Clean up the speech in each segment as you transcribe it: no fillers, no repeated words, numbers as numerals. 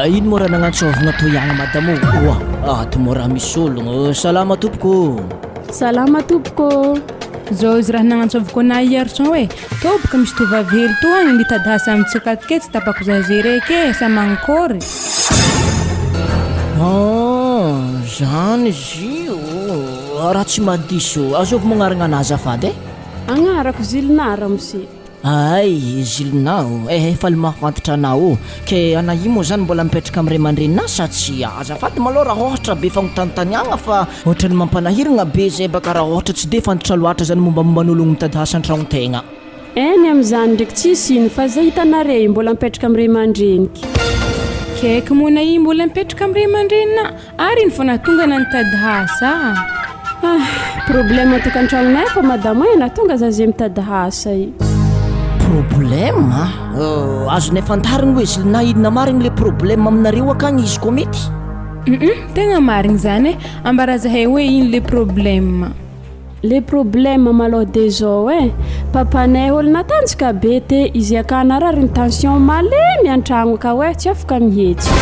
Ino moa raha nagnantsôvigna toy agny madamo ô? Oa, ato moa raha misy ologno. Salama tompoko ô. Salama tompoko ô. Zao izy raha nagnantsôviko anah i Arson e, tô boka misy tovovavy hely tô agny nitady asa amintsika ato ke tsy tapako zaze raiky e, sa magnakôry? Ah, zany izy io. Raha tsy mahadiso, azovy magnaragna anah azafady e? Agnarako Zilina ramose. Hay, Zilina o! Eh, faly mahafantatra anao o! Ke anah io moa zany mbola mipetraka amin'ny ray aman-dreninah sa tsia? Azafady malôha raha ôhatra be fagnotanintaniagna fa ohatran'ny mampanahiragna be zay baka raha ôhatra tsy de fantatra loatra zany mombamomba ny ologno mitady asa an-tragnon-tegna. Eny amin'izany ndreky tsisy ino fa zay hitanare io mbola mipetraka amin'ny ray aman-dreniky. Keky moa na i mbola mipetraka amin'ny ray aman-dreninah ary ino fô nahatonga anah nitady asa? Ah, problème an-tokantranonay fa madama e nahatonga za ze mitady asa i. Problème? Azonay fantarigny hoe zlna inona marigny le problème aminareo akagny izy koa mety? Hum tegna marigny zany e, ambara zahay hoe ino le problème. Le problème malôha de zao eh, papanay olo natanjaka be te izy aka narary ny tension malemy antragno akao eh tsy afaka mihetsika,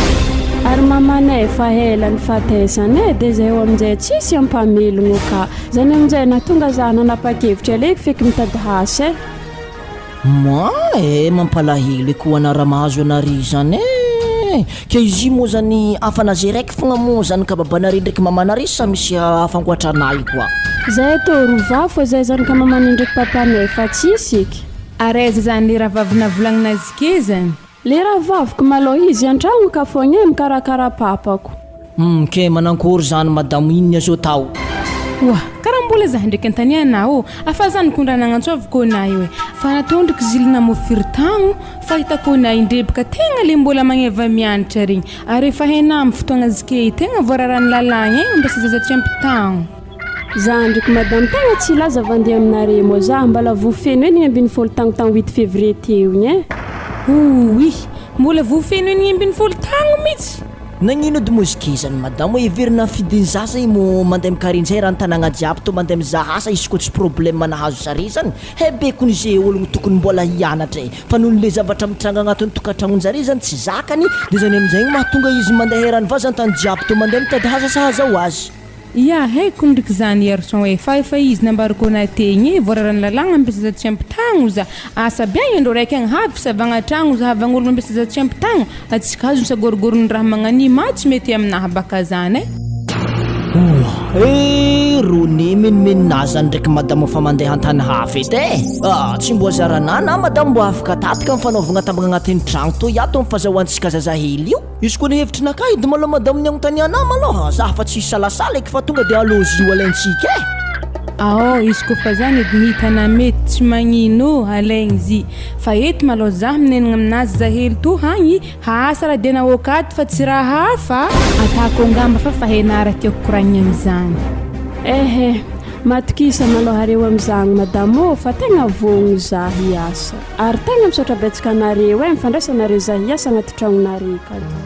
ary mamanay efa ela nifatesana eh de zay eo aminjay tsisy ampamelogno ka, zany aminjay nahatonga za nanapakevitry aleoko feky mitady asa eh. Moi eh, mampalahelo e koa ana raha mahazo anare izany eh! Ke izy io moa zany hafa naze raiky fogna moa zany ka babanare ndraiky mamanare sa misy hafa ankoatra anah io koa? Zahay tô roa vavy fa zahay zany ka mamanay ndraiky papanay fa tsisy eky. Ary aiza zany le rahavavy volagninazy ke zany? Le rahavaviko malôha izy antragno ka fogna e mikarakara papako. Humm ke manankory zany madamo inona azo atao. Oa, karaha mbola zah ndraiky antania anao, afa zany ko ndra nagnantsôviko anah io e, fa natondriko zilina mô firy tagno fa hitako anah indrebaka tegna le mbola magneva mianatra regny, ary efa hainah am fotoagna zike tegna voararan'ny lalàgna e mampiasa zaza tsy ampy tagno. Zandriko madame tegna tsy hilaza vandy aminare mô zah mbala voa feno 16 tagno tagno huit février teo igny e. Ouii, mbola voa feno 16 tagno mitsy. Nagnino edy moa izy kezany madamo hoe heverina fidiny zaza i mo mandeha mikarinjay raha ny tanagna jiaby tô mandeha mizaha asa izy koa tsy problème nahazo zare zany he be kony ze ologno tokony mbola hianatra e fa noho le zavatra mitranga agnatin'ny tokantragnonjare zany tsy zakany de zany aminjay igny mahatonga izy mandeha eran'ny vazantany jiaby tô mandeha mitady haza sahaza ho azy. Ya, haiko ndriky zany Herson e, fa efa izy nambarako anah tegny e, voararan'ny lalàgna mampiasa zaza tsy ampy tagno za, asa aby agny andro raiky agny havy fisavagna tragno zahavagn'olo mampiasa zaza tsy ampy tagno, atsika azo misagôrogôron'ny raha magnania ma tsy mety aminah baka zany e. Oa eh Rone menomenona zany ndraiky madamo fa mandeha antany hafa edy eh! Ah tsy mbo azaranah na madamo mbo afaka tatika ny fanaovagna tambagna agnatin'ny tragno toy ato amin'ny fazahoantsika zazahely io. Izy koa ny hevitrinakahy edy malôha madamo ny agnontanianah malôha zah fa tsy hisalasala eky fa tonga de allons-y ho alaintsika eh! Ao izy koa fa zany edy ny hitana mety tsy magnino alaigny zy fa eto malôha zah minenagna aminazy zahely to hagny haasa raha de nahoaka ato fa tsy raha hafa atako angamba fa fahenara tiako koragnina amizany. Ehe, matokisa malôha areo amizagny madamo ô fa tegna vogno zah hiasa. Ary tegna misaotra betsaka anareo eh, mifandraisa nareo zah hiasa agnaty tragnonare akato.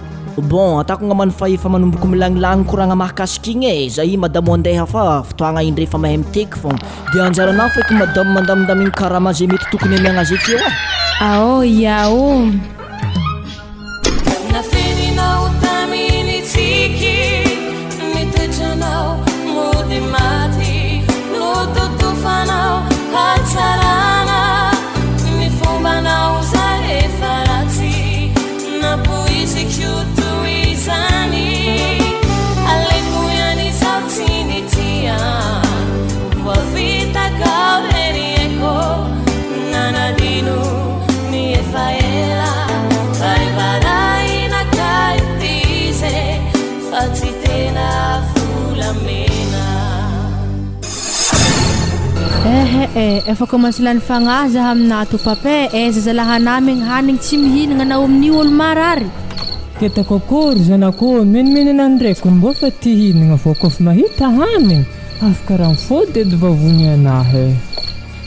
Bon, atako ngambany fa efa manomboko milagnilagny koragna mahakasika igny e, zay madamo andeha fa fotoagna indre fa mahay miteky fogna, de anjaranao feky madamo mandamindamigny karama ze mety tokony amiagna azy akeo e. Ao ia o. Nafeninao tamin'ny tsiky ny toetranao mody maty Nototofanao hatsarana ny fombanao zay efa ratsy Nampoiziko toy izany Aleoko ihany izaho tsy nitia Voafitakao re ny aiko Nanadino ny efa ela Varibarahina kay ity izy e Fa tsy tena volamena. Ehe eh, efa commence lany fagnahy zah aminah to papa eh, aiza zalah anah amegny hanigny tsy mihinagna anao amin'io olo marary. Ketako akory zanako ô, menomenona ndraiky mbô fa te hihinagna vao kôfa mahita hanigny, afaka rano fody edy vavony anah eh.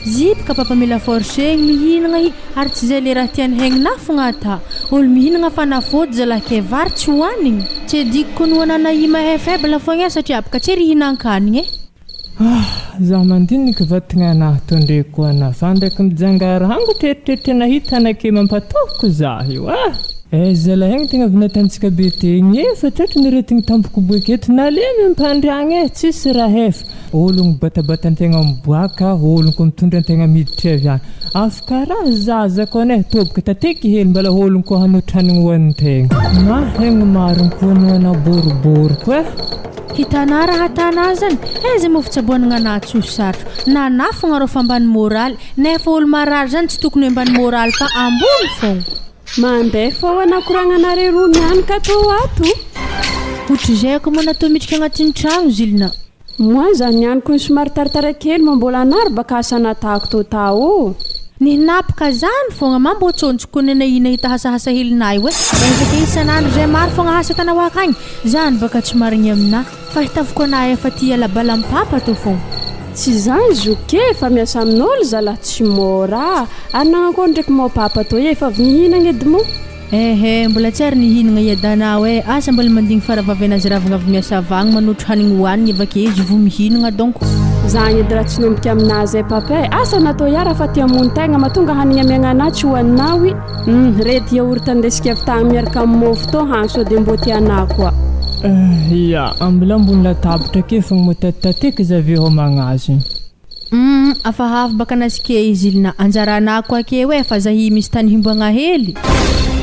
Zip ka papa mila forcegny mihinagna i ary tsy zay le raha tiany haignina fogna ata. Olo mihinagna fanafody zalah ke vary tsy hoanigny. Tsy adiko ko ny hoanana i mahay faible fogna e satria baka tsy ery hihinan-kanigny e. Ah! Zaho mandiniky vatagna anah to ndreky ho anah fa ndraiky mijanga rangotra eritreritry nahita anake mampatôhoko zah io ah! Eh zalahy agny tegna avy natanjaka be tegny eh fa tratry ny aretigny tampoko boeky eto nalemy ampandriagna eh tsisy raha efa ologno mibatabata antegna miboaka ologno koa mitondra antegna miditry avy agny afo karaha zaza koa ane toboka tateky hely mbala ologno koa hanotranigny ho antegna mahegny marigny koa no ana boribory koa eh. Hitanà raha atanà zany, aiza moa fitsaboanagna anà tsy ho sarotro, na anà fogna rô fa ambany môraly, nefa olo marary zany tsy tokony ho ambany môraly fa ambony fogna. Mandeha fô anakoragnanareo roa mianaka ato ho ato. Ohatrizay ko moa natao miditra agnatin'ny tragno zilina. Moi za niany kony somary taratara kely moa mbola anary baka asa natako tô tao. Nihinapaka zany fogna ma mbô tsôntsoko kony anah nahita hasahasa helinah io e, ezaka isan'andro zay maro fogna asa atanao akagny, zany baka tsy marigny aminah, fahitaviko anah efa tia hiala bala am papa tô fogna. Tsy zany zoky e, fa miasa amin'olo zalah tsy mora a, ary nagnakôry ndraiky mô papa tô efa avy nihinagna edy mô. Ehe, mbola tsy ary nihinagna i Adanao e, asa mbola mandigny faravavy anazy ravagna avy miasa avagny manotro hanigny hoanigny avake izy vo mihinagna donko. Zagny edy raha tsy nomboky aminah zay papa e, asa natao iah raha fa te hamono tegna mahatonga hanigny amiagna anah tsy hoaninao i, hum reto yaourt andesiko avy tagny miaraka amy mofo tô hany sao de mbô tianah koa. Eh ya, mbola ambony latabatra ake fogna moa tatitateky za avy eo homagna azy. Humm afa avy baka nasike izy ilna anjaranah ko akeo eh fa zah misy tany himboagna hely.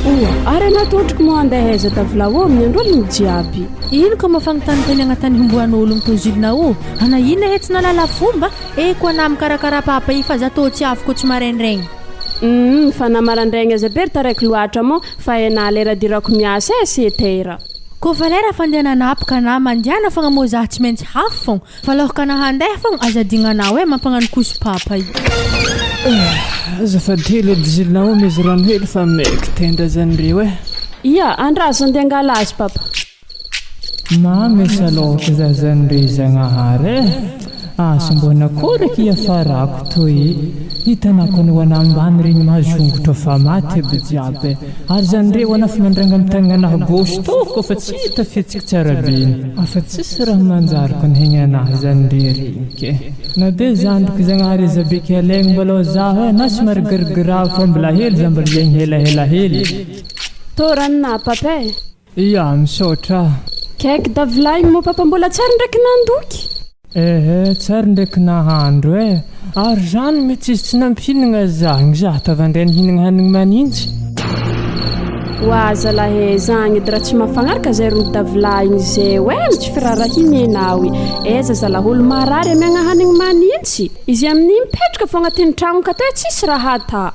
Oa, ary anah tondroko moa andeha aiza davla ô amin'ny andrologno jiaby. Ino ka moa fagnontaninteniagna tany himboan'ologno tô zilna ô, ana ina he tsy nahalala fomba, eh ko anah mikarakara papa i fa zah tô tsy avy ko tsy maraindraigny. Humm fa na marandraigny aza be ry taraiky loatra moa fa enah lera dirako miasa eh sept heures. Ko fa lera fandehanana apaka anah mandiana fogna moa zah tsy maintsy hafy fogna. Fa lôka anah handeha fogna aza adignanao e mampagnano koso papa io. Azafady hely edy zilona omezy rano hely fa maiky tenda zany reo eh. Ia, andraso andeha angala azy papa. Mamy salôka za zany ry Zagnahary eh. Asa mbô nakory aky iafarako toy. Hitanako ny ho anah ambany regny mahazongotra fa maty aby jiaby eh. Ary zany re ho anah fa mandrangam tagnanah gauche tô koa fa tsy hita fihetsiky tsara be iny. Afa tsisy raha manjary ko ny hegny anah zany re regniky eh. Na de zandriko Zagnahary aza be ke alaigny mbola ho zaho eh, na somary grgrave fa mbola hely za mbola hiaigny helahela hely. Tô ranonah papa eh. Ia, misaotra. Cake davilahigny moa papa mbola tsary ndraiky nandoky. Ehe, tsary ndraiky nahandro eh. Ary zany mitsy izy tsy nampihinagna zah, gny zah tavandray nihinagna hanigny manintsy. Oa zalahy eh, zagny edy raha tsy mahafagnaraka zay rony davilahigny zay oe, tsy firarahigny enao i. Aiza zalahy olo marary amiagna hanigny manintsy. Izy amin'igny mipetraka fô agnatin'ny tragno ka toe tsisy raha ata.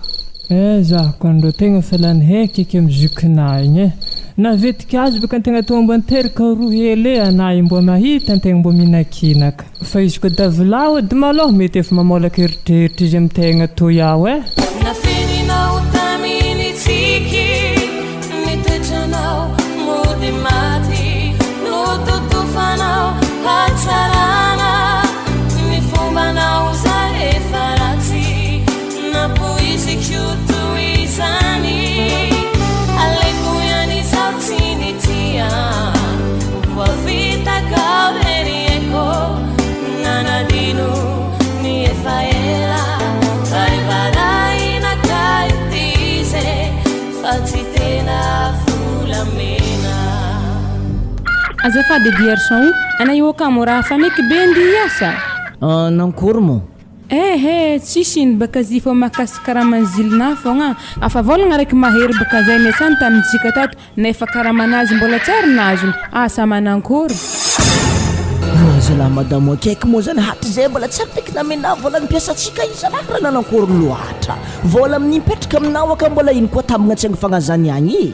Eh zah ko andro tegna fa lany heky eky amy zokinah igny eh. Navetika azy baka antegna tô mbo niteraka roa hely eh anah io mbo mahita antegna mbo minakinaka. Fa izy ko davilahy ody malôha mety efa mamôlaka eritreritra izy amy tegna toy aho eh. Nafeninao tamin'ny tsiky ny toetranao mody maty nototofanao hatsarana ny fombanao zay efa ratsy nampoiziko toy izany aleoko ihany izaho tsy nitia voafitakao renieko nanadino ny efa ela Varibarahina ka ity izy fa tsy tena volamena. Azafady edy Herson o, anà io kamo raha faneky be ndy hiasa? Ah, nankory moa? Ehe, tsisy ino baka zy fô mahakasiky karaman'i Zilina fogna, afa vôlagna araiky mahery baka zay niasany tamintsika tato Nefa karamanazy mbola tsy ary nazony, asa manankory. Oa zalahy madamo akaiky moa zany hatrizay mbola tsy ary ndraiky namena vola ny mpiasantsika i zalahy raha nanankory loatra vola amin'ny mipetraka aminao aka mbola ino koa tambagna tsy agnifagnazany agny e.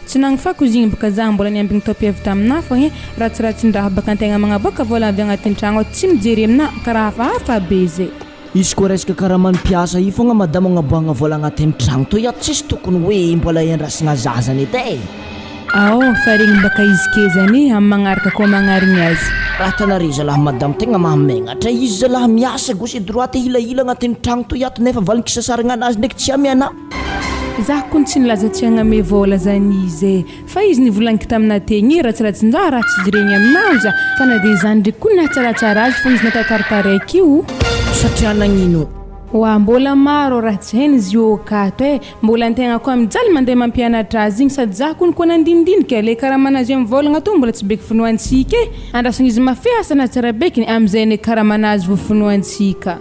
Tsy nagnifako izy igny baka zah mbola niambigny tao mpiavy taminah fogna e, ratsiratsin-draha baka antegna magnaboaka vola avy agnatin'ny tragno ao tsy mijery aminah karaha hafahafa be zay. Izy koa resaka karaman'ny mpiasa io fogna madama agnaboahagna vola agnatin'ny tragno toy ato tsisy tokony hoe mbola iandrasagna zazany edy e. Ao fa regny baka izy ke zany amy magnaraka koa magnarigny azy. Raha hitanareo zalahy madamo tegna mahamegnatra izy zalahy miasa gauche et droite hilahila agnatin'ny tragno toy ato nefa valin-kisasaragna anazy ndraiky tsy amiana. Zah kony tsy nilaza tsy hagname vôla zany izy e. Fa izy nivolagniko taminah tegny i ratsiratsindraha raha tsy jiregny aminaho za fa na de izany ndreky koa nahatsaratsara azy fô izy natao taritaraiky io. Satria nagnino? Oa mbola maro raha tsy hainy izy io akato e! Mbola antegna koa mijaly mandeha mampianatra azy igny sady za kony koa nandinidinika le karaman'azy am vôlagna tô mbola tsy beky finoantsika e! Andrasagna izy mafy asanazy tsara bekiny amizay ne karaman'azy vo finoantsika.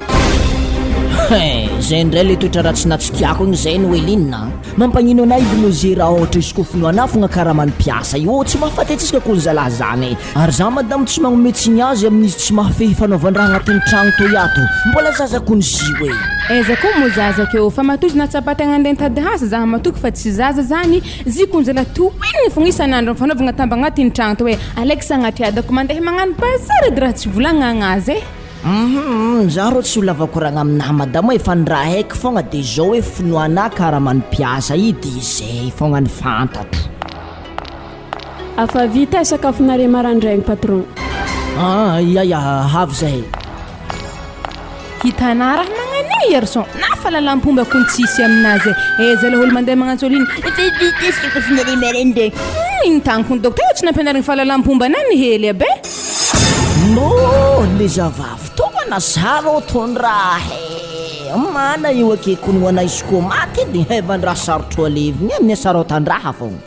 Hein, zay ndray le toetra ratsy na tsy tiako igny zay Noeline a! Mampagnino anah io Noze raha ôhatra izy koa finoanah fogna karaman'ny mpiasa io ô, tsy mahafaty antsika kony zalah zany e! Ary za madamo tsy magnome tsiny azy amin'izy tsy mahafehy fanaovan-draha agnatin'ny tragno toy ato. Mbola zaza kony zio e! Aiza koa moa zaza keo fa matoa izy nahatsapa tegna andeha nitady asa za matoky fa tsy zaza zany zy kony zala tohininy fogna isan'andro am fanaovagna tamba agnatin'ny tragno tao e Alex agnatriadako mandeha magnano bazary edy raha tsy volagnagna azy e. Hum za rô tsy ho lava koragna aminah madamo e fa ny raha haiko fogna de zao hoe finoanah karaman'ny mpiasa i de zay fogna ny fantatro. Afa vita e sakafonare marandraigny patron. Ah ya ya avy zahay. Hitanà raha magnan'io Yerson na fahalalam-pomba kony tsisy aminazy e! Aiza le olo mandeha magnantso olo iny efa vita e sakafonare maraindraigny. Humm iny tany kony docteur tsy nampianarigny fahalalam-pomba na ny hely aby e! Noo le zavavy toa za rô tondraha e! Mana io ake kony ho anay izy koa maty edy hevan-draha sarotro alevigny e, mihasarotan-draha fogna.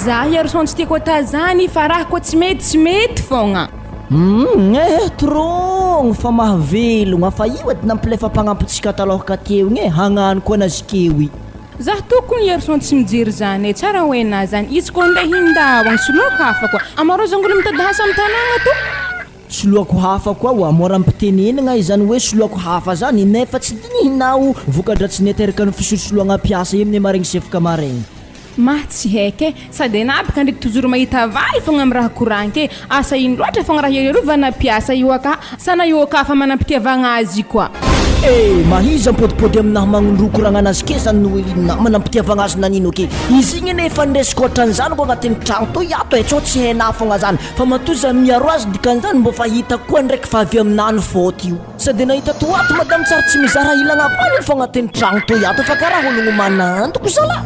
Za Yerson tsy tiako atà zany fa raha koa tsy mety tsy mety fogna. Humm eh trogno fa mahavelogna fa io edy nampilefa mpagnampitsika talôhaka teo igny e hagnano koa nazikeo i. Za tokony Yerson tsy mijery zany e, tsara ho enà zany, izy koa ndeha hindao agny soloako hafa koa, amareo zangolo mitady asa am tanagna to. Soloako hafa koa oa, mora ampitenenagna izany hoe soloako hafa zany nefa tsy dinihinao voka-dratsin'ny ateraka ny fisolosoloagna mpiasa io amin'ny maregny sefoka maregny. Mah tsy haiko e! Sady enah baka ndreky toujours mahita valy fogna am raha koraniko e! Asa ino loatra fogna raha iariorovana mpiasa io aka sa na io aka fa manampitiavagna azy koa. Eh! Mahiza mipodipody aminahy magnondroa koragnana azy ke zany Noeline a! Manampitiavagna azy nanino ke? Izy igny anie efa nresiko otran'izany ko agnatin'ny tragno toy ato e! Tsao tsy hainah fogna zany fa matoa za miaro azy dikan'izany mbô fa hitako koa ndraiky fa avy aminah ny faute io. Sady nahita to ato madame tsary tsy mizara ilagna valiny fô agnatin'ny tragno toy ato fa karaha ologno manandoko zalah.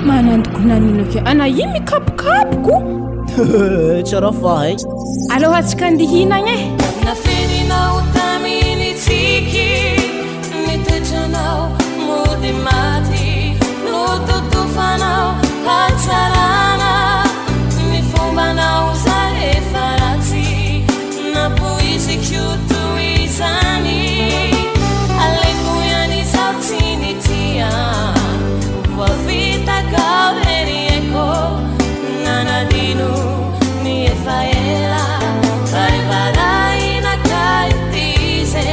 Manandoko nanino ke ana io mikapokapoko. Tsara fa hay. Aleo atsika andeha hihinagna e. Nafeninao tamin'ny tsiky ny toetranao mody maty nototofanao hatsarana ny fombanao zay efa ratsy. Nampoiziko toy izany Aleoko ihany izaho tsy nitia Voafitakao ery aiko Nanadino ny efa ela Ray varahina ka ity izy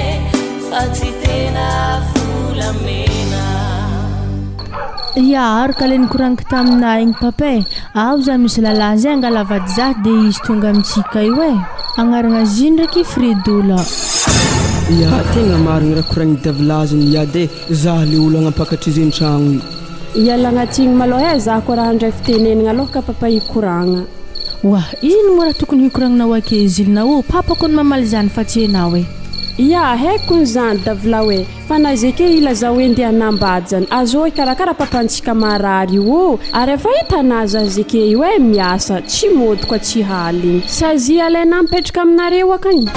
Fa tsy tena volamena. Ya araka le nikoragniko taminah igny papa e, ao za misy lalahy zay angala vady zah de izy tonga amintsika io e, agnaragna azy ndraiky Fredola. Ya tegna marigny raha koragniny davilazy ny ady e, zah le olo agnampakatry izy an-tragno io. Ialagna tsigny malôha e, zah koa raha handray fitenenagna alôha ka papa hikoragna. Oa, ino moa raha tokony hikoragnanao ake Zilina ô, papa kony mamaly zany fa tsy enao e. Ya, haiko kony zany davilao e. Fa na izay ke ilazao hoe ndeha hanambady zany azo hikarakara papantsika marary io oh! Ary efa hitanà za zeke io eh miasa tsy mody koa tsy haligny. Sazy alaina mipetraka aminareo akagny.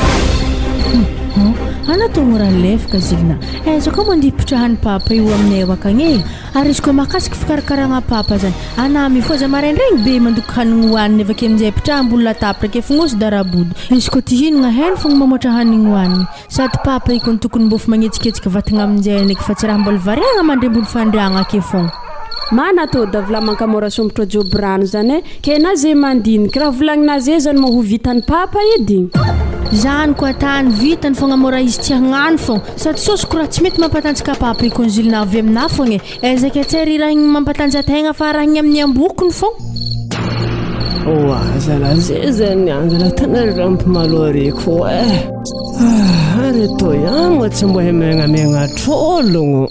Hum hum ana tô mora lefaka zilina aiza koa mandihy pitrahan'ny papa io aminay ao akagny e! Ary izy koa mahakasiky fikarakaragna papa zany ana mifohaza maraindraigny be mandoky hanigny hoaniny avake aminjay pitraha ambony latabatra ake fognosy darabodo izy koa ty hinagna hainy fogna mamoatra hanigny hoaniny Sady papa i kony tokony mbôf magnetsiketsika vatagna aminjay ndraiky fa tsy raha mbola variagna mandry ambony fandriagna ake fogna. Mana tô da vla mankamora sompitra joby rano zany e, ke na ze mandiniky raha volagnina ze zany moa ho vitany papa edy? Zany ko atany vitany fogna mora izy tsy hagnano fogna sady sôsiko raha tsy mety mampatanjaka papa i kony zilina avy aminah fogna e, ezaka tsa ry rahigny mampatanjategna fa rahigny amin'ny ambokony fogna. Oa zala zay zany anjala tena rampimaloareko eh. Ah, ary toy ihany moa tsy mbo hemegnamegnatr'ologno.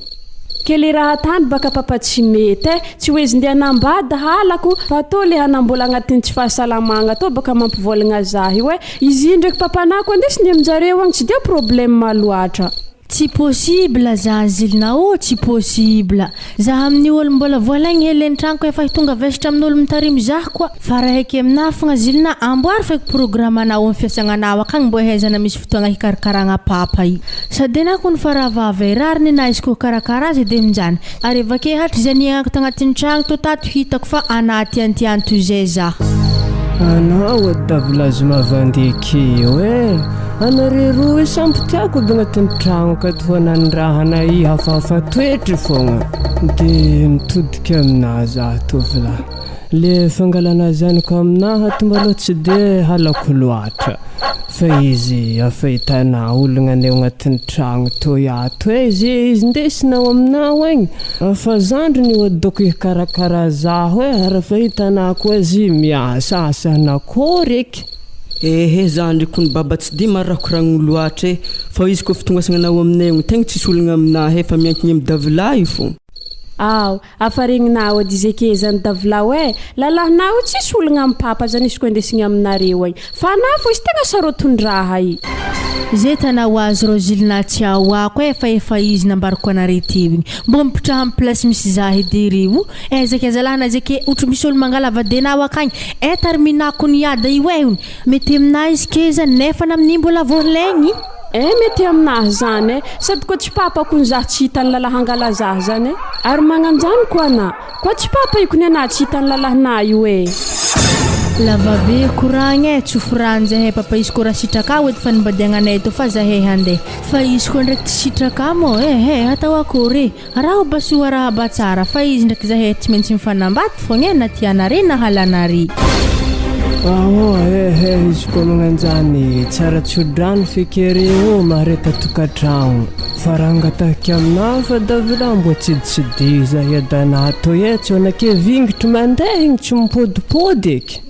Ke le raha tany baka papa tsy mety eh, tsy ho izy ndeha hanambady halako fa tô le hanambola agnatin'ny tsy fahasalamagna tô baka mampivolagna zah io eh, izy io ndraiky papanah ko andesiny aminjareo agny tsy dia problème loatra. Tsy possible zah zilna ô tsy possible zah amin'ny olo mbola voalaigny hely an-tragnoko efa hitonga vesatra amin'olo mitarimo zah koa fa raha eky aminah fogna zilna amboary feky programme anao am fiasagnanao akagny mbô ahaizana misy fotoagna hikarakaragna papa i. Sady enah kony fa rahavavy e, rariny enah izy koa karakara azy edy aminjany. Ary avake hatrizay niaignako tagnatin'ny tragno tô tato hitako fa anah tiantiany toy zay zah. Anao edy davilazy mavandy ekeo e! Anareo roa io samby tiako aby agnatin'ny tragno ka toa nandrahana i hafahafa toetry fogna. De mitodika aminah zah tovolahy. Le fangalana zanako aminaha ato maloha tsy de halako loatra fa izy afa hitanà ologna aneo agnatin'ny tragno toy ato e izy izy ndesinao aminao agny fa zandriny io doko hikarakara zaho e ary afa hitanà koa izy miasa asa nakory eky. Ehe zandry kony baba tsy de maro raha koragniny loatra e fa izy koa fitongasagna anao aminay agny tegna tsisy olagna aminahy e fa miankigny amy davilahy io fô. Ao, afa regninao edy izy eke zany davilao eh, lalahinao io tsisy olagna am papa zany izy ko indesigny aminareo agny, fa anah fô izy tegna sarotin-draha i. Ze tanà ho azy rô zilnà tsy ahoako eh fa efa izy nambarako anare teo igny, mbô mipitraha am place misy zah edy reo eh zaka zalahy na zeke otry misy olo mangala vadenao akagny eh tarminako ny ada io eh hony mety aminah izy ke zany nefa na amin'igny mbola voalegny. Eh mety aminahy zany eh! Sady koa tsy papa kony zah tsy hitan'ny lalahy hangala zah zany eh! Ary magnanjany koa anah! Koa tsy papa io kony anah tsy hitan'ny lalahinah io eh! Lavabe koragna eh, tsofy rano zahay papa izy koa raha sitrakao edy fanambadiagnanay tô fa zahay handeha fa izy koa ndraiky tsy sitraka moa eh eh atao akory eh. Raho ba soa arahaba tsara fa izy ndraiky zahay tsy maintsy mifanambady fogna e na tianare na halanare. Aoa eh eh izy koa magnanjany tsara tsodrano feky ô mahareta tokatragno fa raha angatahiky aminah fa davila mbo tsiditsidih zah hiadanah toy e tsy onake vingitry mandeha igny tsy mipodipody eky.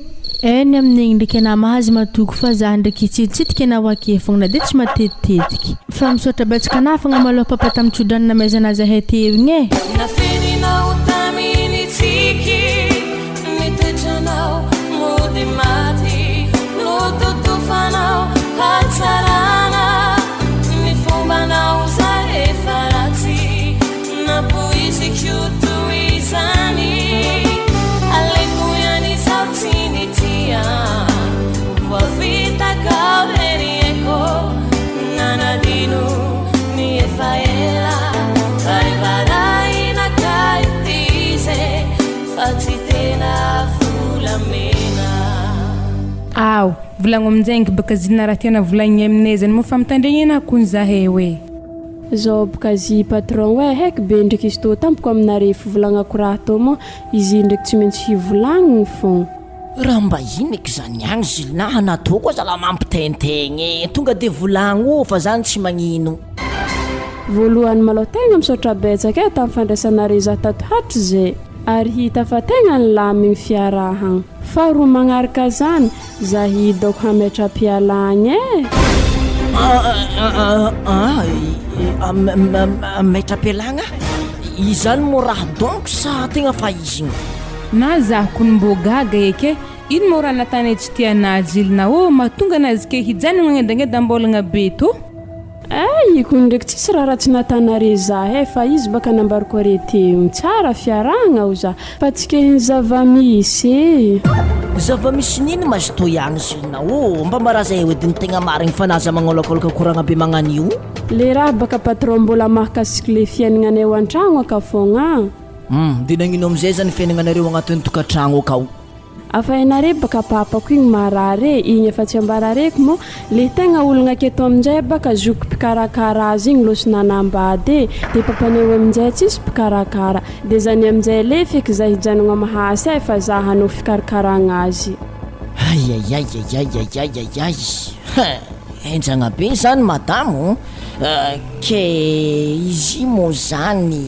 Eny amin'igny ndreky anah mahazo matoky fa zah ndreky hitsiditsidika anao ake fogna na de tsy matetitetiky. Fa misaotra betsaka anah fogna malôha papa tam tsodrano namezana zahay teo igny e. Nafeninao tamin'ny tsiky ny toetranao mody maty nototofanao hatsarana ny fombanao zay efa ratsy Nampoiziko toy izany Aleoko ihany izaho tsy nitia Voafitakao renieko Nanadino ny efa ela Varivarahina kay ity izy Fa tsy tena volamena. Ao, volagno aminjegny baka zina raha tiana volagniny aminay zany moa fa mitandregny anah kony zahay oe. Zao boka zy patron oe heky be ndreky izy tô tampoko aminare fivolagnako raha tô moa izy ndreky tsy maintsy hivolagniny fogna. Raha mba ino eky zany agny zilnah natoko aza la mampitentegny e, tonga de volagno fa zany tsy magnino. Voalohany malôha tegna misaotra betsaka e tam fandraisanare zah tato hatrizay ary hita fa tegna nilamigny fiarahagna. Faharoa magnaraka zany Za hidaoko hametra-pialagna e! Hametra-pialagna? Izany moa raha donko sa tegna fa izy igny? Na zaho kony mbô gaga eky e, ino mô raha natanay tsy tianà jilina ô mahatonga anazy ke hijanogna agnedangeda ambolagna be tô? Ay kony ndreky tsisy raha ratsy natanare zah eh fa izy baka nambariko are teo tsara fiarahagna ao zah fa tsy kehiny zavamisy eh. Zavamisy nino mazotoa ihany zilina ô mba maraza eo edy ny tegna marigny fa naza magnôlakôlaka koragna be magnan'io. Le raha baka patron mbola mahakasiky le fiaignanay ao antragno aka fogna a. Hum de nagnino amizay zany fiaignanareo agnatin'ny tokatragno akao? Afa hainare baka papako igny marary e, igny efa tsy ambarareko moa, le tegna ologna aketo aminjay baka zoky mpikarakara azy igny lôsy nanambady e, de papanay aminjay tsisy mpikarakara, de zany aminjay lefy eky za hijanogna mahasy e fa za hanao fikarakaragna azy. Aiaiaiaiaiaiaiaiai hein! Henjagna be zany madamo ke izy moa zany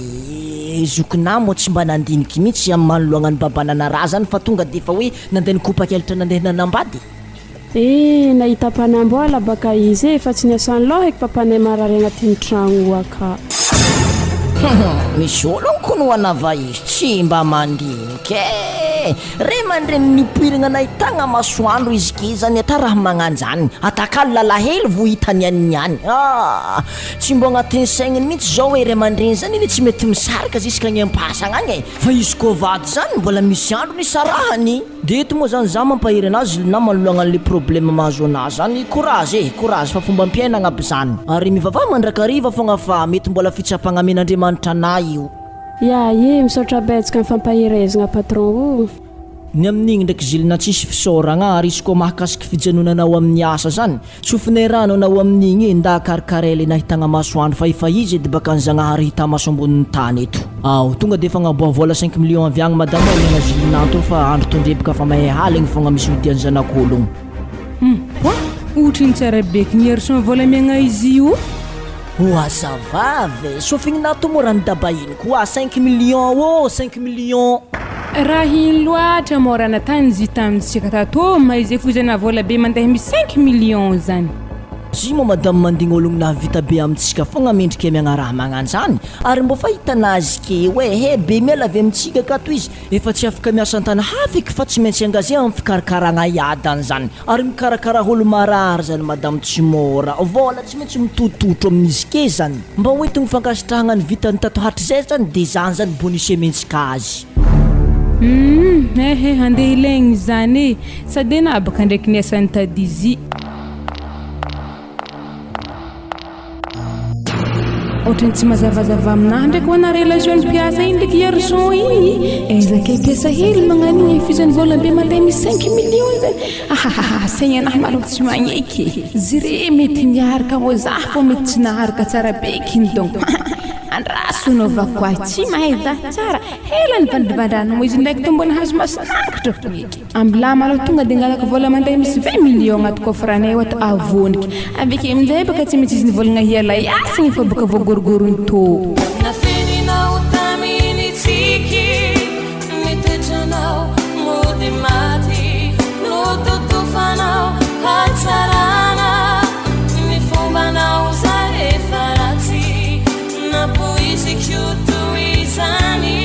zokinah moa tsy mba nandiniky mihitsy amin'ny manoloagna ny babananarah zany fa tonga de efa hoe nandeha nikopakelitra nandeha nanambady? Eh nahita mpanambola baka izy eh fa tsy niasan'ny loha eky papanay marary agnatin'ny tragno aka. Humm misy ologno koa no anava izy tsy mba mandinika eh! e! Ray aman-dreny nipoiragna nahitagna masoandro izy ke zany ata raha magnanjany, atakalo lalahelo vo hita niany niany ah! Tsy mbo agnatin'ny saigniny mintsy zao hoe ray aman-dreny zany anie tsy mety misaraka zisk'agny am-pasagna agny e! Fa izy koa vady zany mbola misy andro nisarahany. De eto moa zany za mampahery anazy na manoloagna anle problème mahazo anazy zany, courage e! Courage fa fombam-piainagna aby zany. Ary mivavaha mandrakariva fogna fa mety mbola fitsapagna amen'Andriamanitra anah io. Ya ye, misaotra betsaka am fampaherezgna patron o. Ny amin'igny ndraiky zilina tsisy fisaoragna ary izy koa mahakasiky fijanonana ao amin'ny asa zany, tsofinay rano anao amin'igny e, nda karikaray le nahitagna masoandro fa efa izy edy baka ny Zagnahary hita maso ambonin'ny tany eto. Ao, tonga de fagnaboaha vola cinq millions avy agny madama omegna zilina anto fa andro tondreboka fa mahay haligny fogna misy odian'ny zanak'ologno. Hum, quoi? Otriny tsara be kny Herson vola amiagna izy io. Oa zavavy e! Sofignina to moa raha ny daba iny koa cinq millions ô! Cinq millions! Raha iny loatra moa raha natany izy tamintsika tato ma izay foizana vola be mandeha misy cinq millions zany. Zy moa madame mandigny ologno nahavita be amintsika fogna mendrika miagna raha magnanjany ary mbô fa hitanazy ke hoe he be miala avy amintsika akato izy Efa tsy afaka miasa an-tany hafa eky fa tsy maintsy engagé amin'ny fikarakaragna iadany zany ary mikarakara olo marary zany madame tsy mora vôla tsy maintsy mitototro amin'izy ke zany mba ho entigny fankasitrahagna ny vitany tato hatrizay zany de zany zany bonus ementsika azy. Humm eh eh andeha ilaigny izany e! Sady ena abaka ndraiky ny asan'i Tadizi. Ohatran'ny tsy mazavazava aminahy ndraiky hoana relation ny mpiasa iny ndraiky Yerson iny. Aiza kay mpiasa hely magnano igny fizany vola be mandeha misy cinq millions zany. Ahahaha saigny anahy malôha tsy magneky e. Zire mety miaraka ô zah fô mety tsy naharaka tsara be kiny donc. Andraso anaovako ahy tsy mahay zah tsara. Hela nivandrivandrana moa izy ndraiky tô mbola nahazo masinangitra fô eky. Ambilà malôha tonga de angalako vôla mandeha misy 20 millions agnaty coffre-nay ato avôniky. Avy ake aminjay bôka tsy maintsy izy nivôlagna hiala hiasigny fô bôka voagorogorony tô. Nafeninao tamin'ny tsiky ny toetranao mody maty nototofanao hatsarana ny fombanao zay efa ratsy Nampoiziko toy izany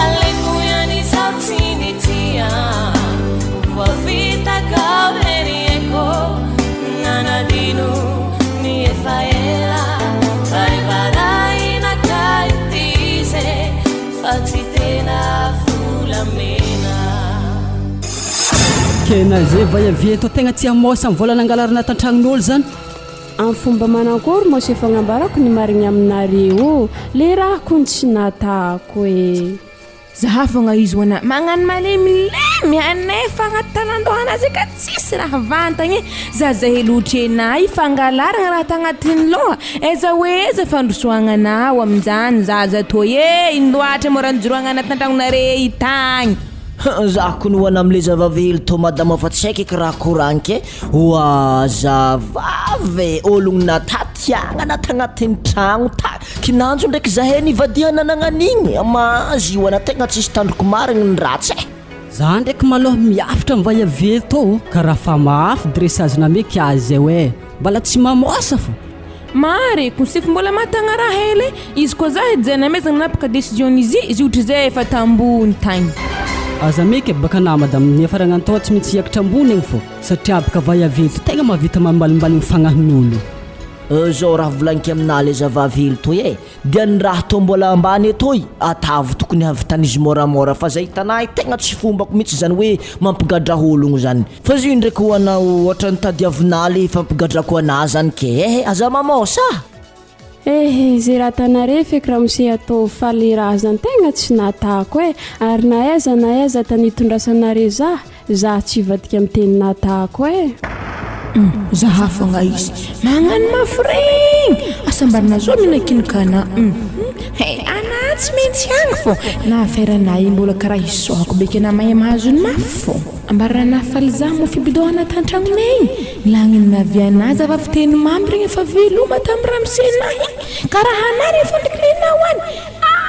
Aleoko ihany izaho tsy nitia Voafitakao hery aiko Nanadino ny efa ela Kay varahina kay ity izy Fa tsy tena volamena. Kena zay va iavia eto tegna tsy hamosa ny vola nangalarina tantragnon'olo zany. Am fomba manankory moa se fagnambarako ny marigny aminareo le raha kony tsy natako e. Zaha fogna izy hoana magnano malemilemy anefa agnaty tanan-dohanazy aka tsisy raha vantagny e, zaza hely otrena i fangalaragna raha tagnatin'ny loha, aiza ho aiza fandrosoagna anao aminjany zaza toy e, ino loatra moa raha nijoroagna agnaty antragnonare i tagny. Za kony hoana amle zavavy hely tô madama fa tsy haiko eky raha koragniky e. Oa zavavy e, ologno natatiagnana tagnatin'ny tragno ta, kinanjo ndraiky zahay nivadihana nagnan'igny, mahazo io ana tegna tsisy tandroko marigny ny ratsy e. Za ndraiky malôha miafitra am vaiavy tô karaha fa mafy dressage nameky azy zay oe mbala tsy mamôsa fô. Mare ko sefo mbola mahatagna raha hely e, izy koa za edy zay namezagna nanapaka decision izy, izy otrizay efa tambony tagny. Aza meka e baka nama da niafaragna antao tsy maintsy hiakatra ambony agny fô satria baka vaiavy eto tegna mahavita mambalimbaligny fagnahin'olo. Zao raha volagniko aminah le zavavy hely toy e, dia ny raha tô mbola ambany etoy atavo tokony havitan'izy môramôra fa zay hitanah tegna tsy fombako mitsy zany hoe mampigadra ologno zany fa zio ndraiky ho anao ohatran'ny tadiavinah le fampigadrako anah zany ke ehe aza mamôsa a! Ehe ze raha tanare feky ramose ataovy fa le raha zany tegna tsy natako e ary na aiza na aiza tany itondrasanare zah Za tsy hivadika am teny natako eh. Hum zaha fogna izy magnano mafy regny asa mba nazoa minakinika ana hum he ana tsy maintsy agny fô na affaire ana io mbola karaha hisohako beky ana mahay mahazo ny mafy fô ambarana faly za mofo fibidohana tantragnonay igny lagniny naviana za va fiteny mamy regny efa veloma tam ramose nahy karaha ana regny fô ndraiky lenao any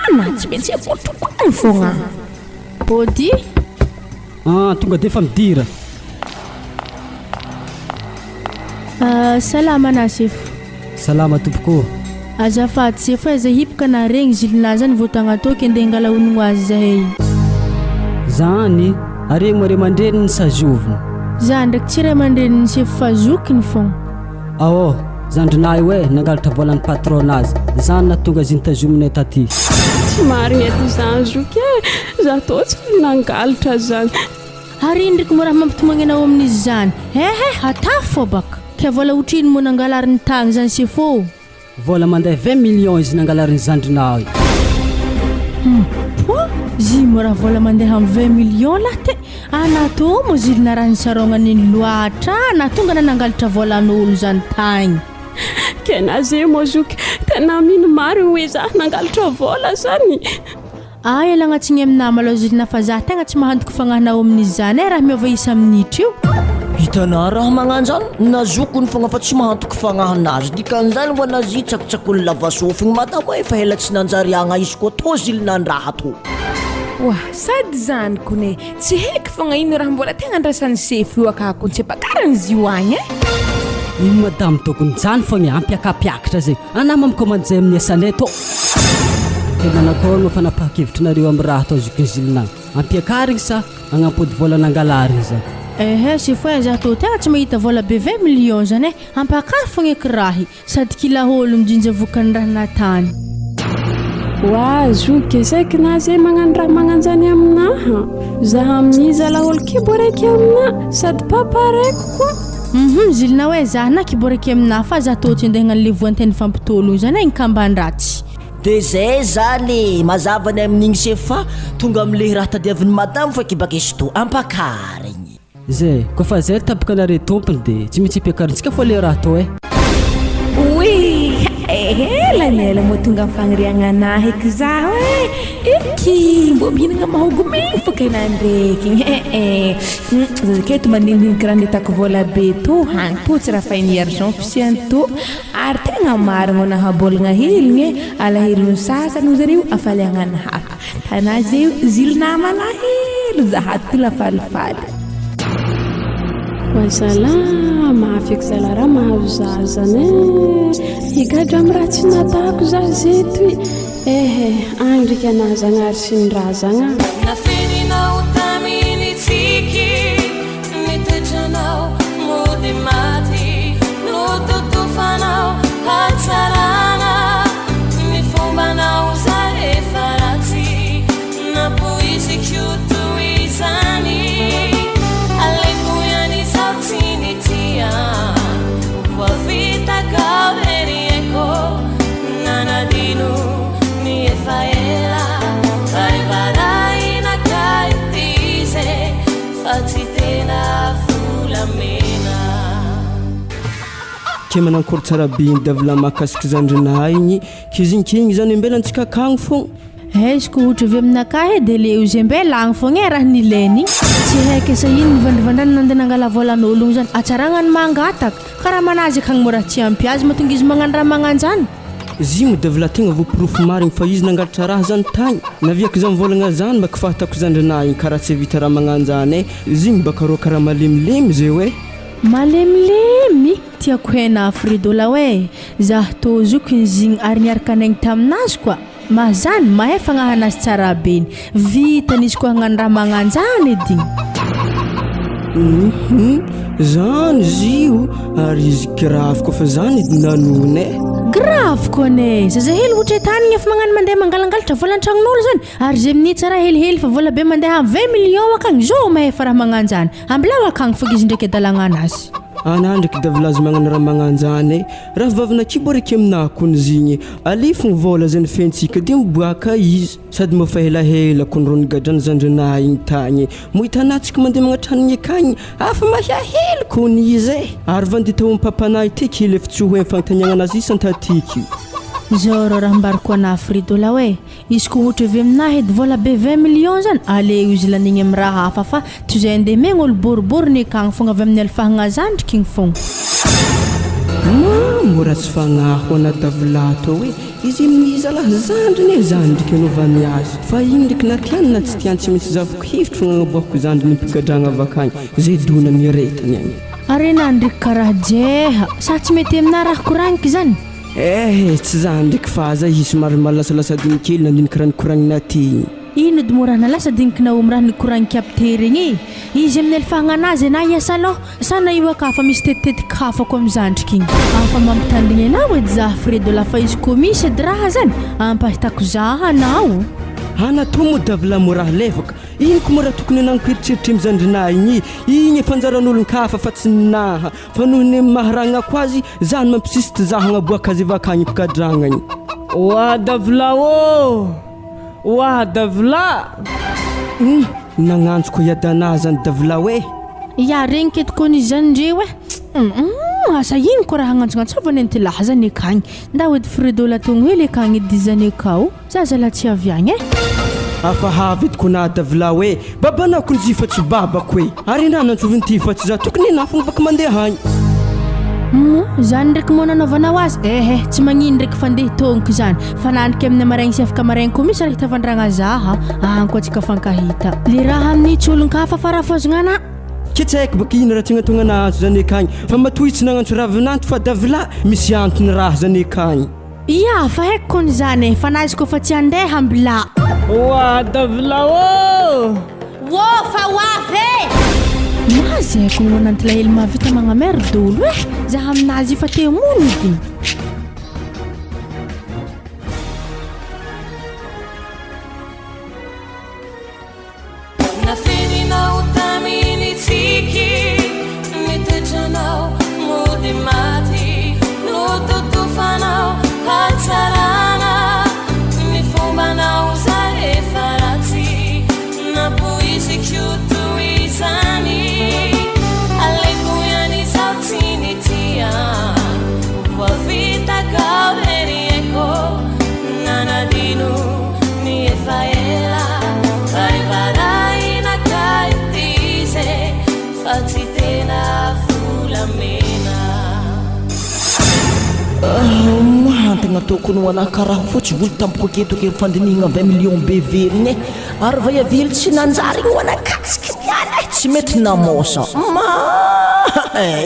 ana tsy maintsy akotroko agny fogna. Body. Ah, tonga dia efa midira. Ah, salama na sefo. Salama tompoko ô. Azafady sefo aiza hipoka na regny zilinà zany vao tagna tô ke ndeha angala honogno azy zahay. Zany, are moa ray aman-dreniny sa zoviny? Za ndraiky tsy ray aman-drenin'ny sefo fa zokiny fogna. Aô, zandrinah io e, nangalatra volan'ny patron-nazy, zany nahatonga azy nitazominay taty. Tsy marigny edy zany zoky e, za tô tsy nangalatra zany. Ary ino ndreky moa raha mampitomagny anao amin'izy zany? Ehe, atafy fô baka. Ke vola otrino moa nangalariny tagny zany sefo ô? Vola mandeha 20 millions izy nangalarin'ny zandrinao io. Hum poa! Zy moa raha vola mandeha am 20 millions lah te ana tô moa zily narahin'ny sarognan'iny loatra nahatonga ana nangalatra volan'olo zany tagny. Kena ze moa zoky tena mino marigny hoe za nangalatra vola zany. Ah ialagna tsigny aminah malôha zilina fa zah tegna tsy mahantoky fagnahinao amin'izy zany eh raha miôva isa amin'itra io. Hitanà raha magnanjany na zokiny fogna fa tsy mahantoky fagnahinazy dikan'izany ho anazy tsakotsakony lava sofigny madamo efa ela tsy nanjary agna izy koa tô zilinandraha tô. Oa, sady zany kony e, tsy heky fogna ino raha mbola tegna andrasan'ny sefo io akà kony tsy ampakarany izy io agny e. Io madamo tokony zany fogna e, ampiakapiakatra zay. Anah ma mikomandy zay amin'ny asanay tô. Dia manakory no fanapahan-kevitrinareo amin'ny raha atao zokinzilina? Ampiakarigny sa agnampody vola nangalarigny zany? Ehe sefo eh zah tô tegna tsy mahita vola be 20 millions zany eh ampakaro fogna eky rahy sady kila olo mijinja vokany raha natany. Oa zoky e saiky na ze magnano raha magnanjany aminaha zah amin'iza laholo kibo araiky aminah sady papa raiko koa. Hum zilina hoe zah na kibo araiky aminah fa zah tô tsy andeha hagnano le voanteny fampitôlogno zany eh nkamban-dratsy. De zay zany e, mazava ny amin'igny se fa tonga amle raha tadiavin'i madamo fa kibakesto ampakarigny. Zay, koa fa zay ry tampoka anare tompony de tsy maintsy ampiakarintsika fô le raha atao eh. Oii ela ny ela moa tonga amin'ny fagniriagna anahy eky zaho eh! Eky mbô mihinagna mahogo megny fô kay nandreky igny eh eh! Zazakely mandinindinika raha nitako vola be tô hagny tô tsy raha fahin'ny argent fisiany tô ary tegna marigna nahabolagna heligny eh! Alahelon'ny sasany hoy zareo hafaliagnan'ny hafa. Tanà zay zilona malahelo zaha ty la falifaly. Wa zalah, mafy eky zalah raha mahazo za zany eh. Higadra amin'ny raha tsy natako za zeto i. Eh eh, agny ndriky anah Zagnahary sy ny razagna. Nafeninao tamin'ny tsiky ny toetranao mody maty nototofanao hatsarana ny fombanao za efa ratsy nampoiziko toy izany aleoko ihany izaho tsy nitia voafitakao hery aiko nanadino ny efa ela Varibarahina kay ity izy e Fa tsy tena volamena. Ke manankory tsara be iny davla mahakasiky zandrinahy igny k'izy igny ke igny zany mbela antsika akagny fogna. Aiza ko ohatra avy aminakahy e de le io ze mbela agny fogna e raha nilainy igny. Tsy haiko asa ino nivandrivandrana nandeha nangala volan'ologno zany, hatsaragna ny mangataka, karaha manazy akagny mora tsy ampy azy mahatonga izy magnano raha magnanjany. Izy moa de la tegna voaporofo marigny fa izy nangalatra raha zany tagny, naviako zany vôlagna zany mba kifahitako zandrinahy igny karaha tsy vita raha magnanjany e, izy igny baka rô karaha malemilemy zeo e. Malemilemy? Tiako hena Fredo la hoe zah tô zokiny zigny ary niaraka naigny taminazy koa. Mahazany, mahay fagnahana azy tsara be ny. Vitany izy koa hagnano raha magnanjany edy igny. Hum zany izy io ary izy grave koa fa zany edy nanona e. Grave koa anie! Zazahely ohatra tany igny efa magnano mandeha mangalangalatra vola an-tragnon'olo zany ary ze minia tsara helihely fa vola be mandeha am 20 millions akagny zao mahefa raha magnanjany ambilao akagny fogna izy ndraiky adalagnanazy. Anah ndraiky davilazy magnano raha magnanjany e! Raha vavin'akibo araiky aminah kony zigny alefo ny vôla zay nifentsika de miboaka izy. Sady moa fa helahela ko nirony gadrany zandrinah igny tagny moa hitanah tsika mandeha magnatranigny akagny afa mahiahely kony izy e! Ary vandy tao am papanah ity kely efa tsy ho hainy fagnontaniagna anazy isan-tatiky. Zao rô raha ambarako anah Fridola hoe izy ko ohatra avy aminah edy vola be 20 millions zany aleo izy lanigny am raha hafa fa toy izay andeha megna olo boriboriny akagny fogna avy amin'ny alifahagna zandriky igny fogna. Mamo ratsy fagnahy ho ana davilahy tô e! Izy amin'iza lahy zandriny e zandriko anaovany azy fa igny ndreky na tiany na tsy tiany tsy maintsy zavoko hevitro fogna agnaboahako zandriny ampigadragna avakagny zay dona nieretany agny. Are na ndreky karaha jeha sa tsy mety aminah raha koragniko zany? Eh tsy zany ndreky fa aza izy somary malasalasa adiny kely nandiniky raha nikoragnina ty igny. Ino edy moa raha nalasa dinikinao am raha nikoragny capté regny e? Izy amin'ny alifagnanazy na hiasa aloha sa na io aka fa misy tetitetika hafa ko am zandriky igny. Afa mampitandrigny anao edy zah Fredo la fa izy ko misy edy raha zany ampahitako zah anao. Ana toa moa davla moa raha levaka, ino ko moa raha tokony anagnako eritreritry am zandrinah igny, igny efa anjaran'olon-kafa fa tsy ninaha. Fa noho ny maha ragnako azy, zah no mampisisty zah hagnaboaka azy avy akagny am-pigadragna agny. Oah Davla ô! Oah Davla! Hum! Nagnantso ko Iadana zany Davla oe! Ya regniky eto kony izy zany ndreo eh! Humm asa ino ko raha agnantsognatsovany an'ity lahy zany akagny! Ndao edy Fredo la togno hely akagny edy zany akao! Za zalahy tsy avy agny eh! Hafahafa eto kona Davla oe! Babanao kony izy fa tsy babako e! Ary enah nantsoviny ty fa tsy za tokony enah fogna afaka mandeha agny. Humm zany ndraiky moa nanaovanao azy eh eh tsy magnino ndraiky fa ndeha togniko zany fa nandriky amin'ny maraigny sy afaka maraigny koa misy raha hitavandragna za a agny koa tsika fankahita le raha amin'ny tsy olon-kafa fa raha fôzagna anah. Ke tsy haiko baka ino raha tsy agnatogna nahazo zany akagny fa matoa izy tsy nagnantso ravinanto fa davila misy antony raha zany akagny. Ia, fa haiko kony zany e, fa na izy koa fa tsy handeha mbla. Oa Davila ô! Ô fa ho avy e! Mazy haiko ny hoan'antilahelo mahavita magnamer dolo e! Za aminazy io fa te hamono edy. Nafeninao tamin'ny tsiky ny toetranao mody maty Nototofanao hatsarana ny fombanao zay efa ratsy Nampoiziko toy izany Aleoko ihany izaho tsy nitia Voafitakao re ry aiko Nanadino Ny efa ela kay varahina kay ity e fa tsy tena volamena. Mahantra tokony ho anah karaha fotsy volo tampoka aketo ke fandinihigna 20 millions be very igny e ary vaiavily tsy nanjary igny ho anah katsiky niany e tsy mety namosa ma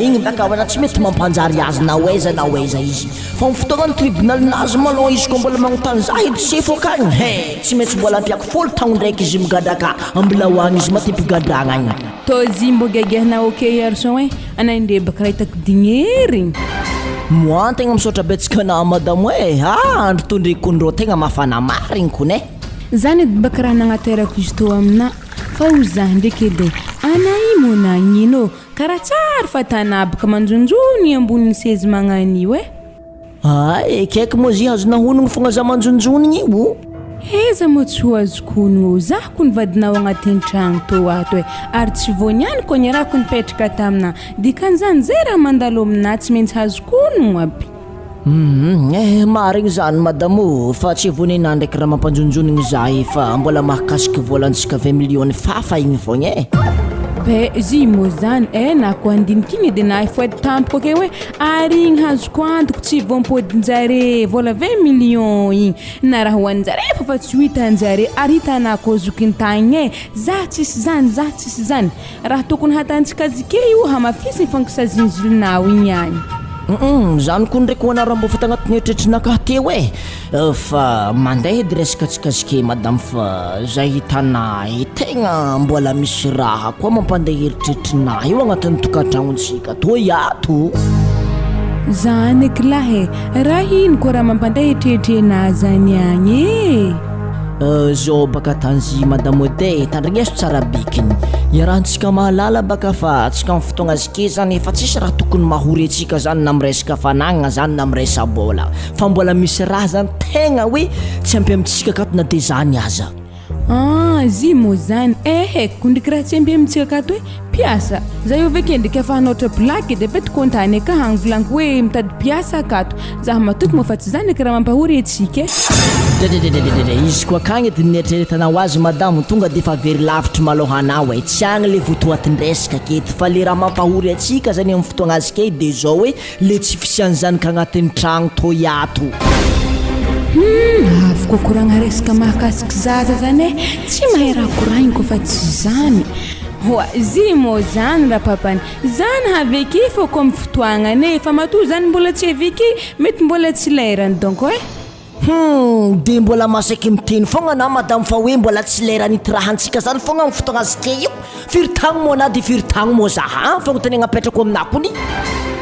igny baka ho anah tsy mety mampanjary azy na ho aiza na ho aiza izy. Fa amin'ny fotoagnan'ny tribunal-nazy malôha izy koa mbola magnontany za edy sefo akagny he! Tsy maintsy mbola ampiako fôlo taogno ndraiky izy migadra ka mbola ho agny izy matim-pigadragna agny. Tô zy mbô gaigaina ok garçon eh, anay ndre baka raha hitako dignery. Moi tegna misaotra betsaka anah madamo eh! Ah andro toy ndreky kony rô tegna mafana marigny kony eh! Zany edy baka raha nagnaterako izy tô aminah fa ho zah ndreky edy eh, anah io mô nagnino ô? Karaha tsary fa tanabaka manjonjony ambonin'ny sezy magnan'io eh. Hay, ekeko moa zy azona honogno fogna za manjonjonigny io. Heza moa tsy ho azoko honogno ô, za kony vadinao agnatin'ny tragno tô ato eh, ary tsy vao niany koa niarako nipetraka taminà, dikan'izany zay raha mandalo aminà tsy maintsy azoko honogno aby. Humm eh marigny zany madame ô, fa tsy vao nenah ndraiky raha mampanjonjonigny za io fa mbola mahakasiky volantsika 20 millions fafa igny fogna eh. Be zy moa zany eh na ko handiniky igny de nahay foedy tampoka ake hoe ary igny hazoko antoko tsy voampodinjare vola 20 millions igny na raha hoaninjare fa fa tsy ho hitanjare ary hitanà ko zokin-tagny eh za tsisy zany za tsisy zany Raha tokony hatantsika zike io hamafisiny fankisazinzilinao igny agny. Humm zany koa ndraiky ho anah raha mbô fa tagnatin'ny eritreritrinakahy teo e! Fa mandeha edy resaka tsika zike madame fa zay hitanay tegna mbola misy raha koa mampandeha eritreritrinah io agnatin'ny tokantragnontsika toy ato. Zany aky lahy e! Raha ino koa raha mampandeha eritreritrenah zany agny e! Zao baka tanzi madame Odette e, tandrigneso tsara bikiny. Iarahantsika mahalala baka fa tsika am fotoagna zike zany efa tsisy raha tokony mahory antsika zany na am resaka fanagnana zany na am resa-bola. Fa mbola misy raha zany tegna hoe tsy ampy amintsika akato na de zany aza. Ah, zy moa zany, ehe, kondriky raha tsy ampy amintsika akato e, mpiasa, za io ve kendriky afa hanaotra plaque de apetiko antany aka hagny volaniko hoe mitady mpiasa akato, za matoky moa fa tsy zany aky raha mampahory antsika e. Dededededede, izy koa akagny edy ny nieritreretanao azy madamo, tonga de efa very lavitry malôha anao e, tsy agny le votoatin-dresaka aketo fa le raha mampahory antsika zany amin'ny fotoagna azy kay de zao hoe Le tsy fisian'izany ka agnatin'ny tragno toy ato. Humm avy koa koragna resaka mahakasiky zaza zany eh, tsy mahay raha koragniko fa tsy zany hoa zy mô zany ra papany zany haveky fô ko am fotoagnany eh, fa matoa zany mbola tsy aveky mety mbola tsy lerany donc eh. Humm de mbola masaky miteny fogna anà madame fa hoe mbola tsy lera nitirahantsika zany fogna am fotoagna azike io, firy tagno moa anà de firy tagno moa zah an, fagnontaniagna apetrako aminà kony.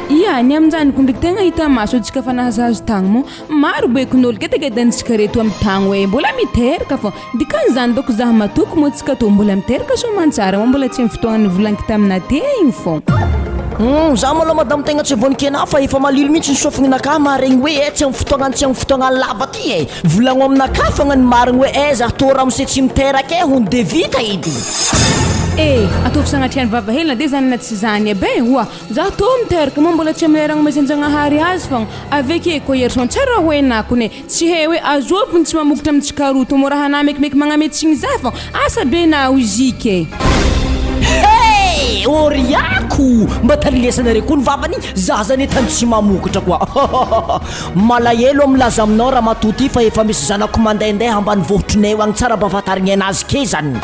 Ia, ny aminjany ko ndreky tegna hita maso antsika fa nahazahazo tagno moa maro be kin'olo gedagedantsika reto am tagno e mbola miteraka fô dikan'izany dôko zah matoky moa tsika tô mbola miteraka soamantsara moa mbola tsy am fotoagna nivolaniko tamina te igny fô. Humm za malôha madame tegna tsy voan-kena fa efa malilo mihitsy ny sofigninakahy maharegny hoe eh tsy am fotoagnany tsy am fotoagnany lava ty e! Volagno aminakahy fogna ny marigny hoe eh zah tô ramose tsy miteraka eh hono de vita edy. Eh! Ataovy sagnatrian'ny vava hely na de zany na tsy zany aby eh! Oa! Zaho tô miteraka moa mbola tsy am lera agnomezan-jagnahary azy fogna, aveke koa Yerson tsara hoe nakony e! Tsy he hoe azovy ny tsy mamokotra am tsikaroto mora hana mekimeky magname tsigny za fô asa be na oziky e. Hey! Oriako! Mba talilesanareo koa ny vavany, za zany etany tsy mamokotra koa. Malahelo aho milaza aminao ramatoa ty fa efa misy zanako mandehandeha ambanivohitrinay agny tsara mba fantarigny anazy ke zany.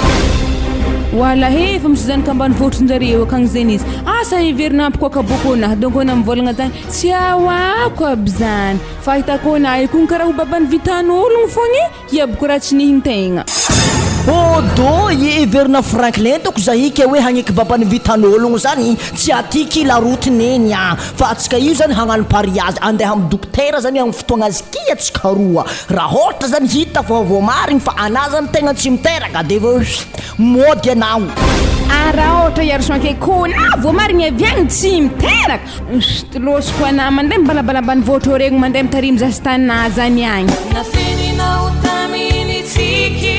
Walahi efa misy zanaka ambanivohitrinjareo akagny zegny izy asa heverina hampikoaka boko anah donc anah mivolagna zany tsy ahoako aby zany. Fa hitako na io koa karaha ho baban'ny vitan'ologno fogna e, hiaboko raha tsy nihin-tegna. Odo i heverina Franklin doko zahi ke hoe hagneky baban'ny vitan'ologno zany, tsy aty ki la route neny a, fa atsika io zany hagnano pariage andeha amy dokotera zany amy fotoagna azy ki atsika roa, raha ôhatra zany hita fa voamarigny fa anah zany tegna tsy miteraka de vao mody anao. Ary raha ôhatra iarison ke kôna voamarigny avy agny tsy miteraka, Chut losiko anah mandeha mibalabala ambanivohitra regny mandeha mitarimy zasy tanà zany agny. Nafeninao tamin'ny tsiky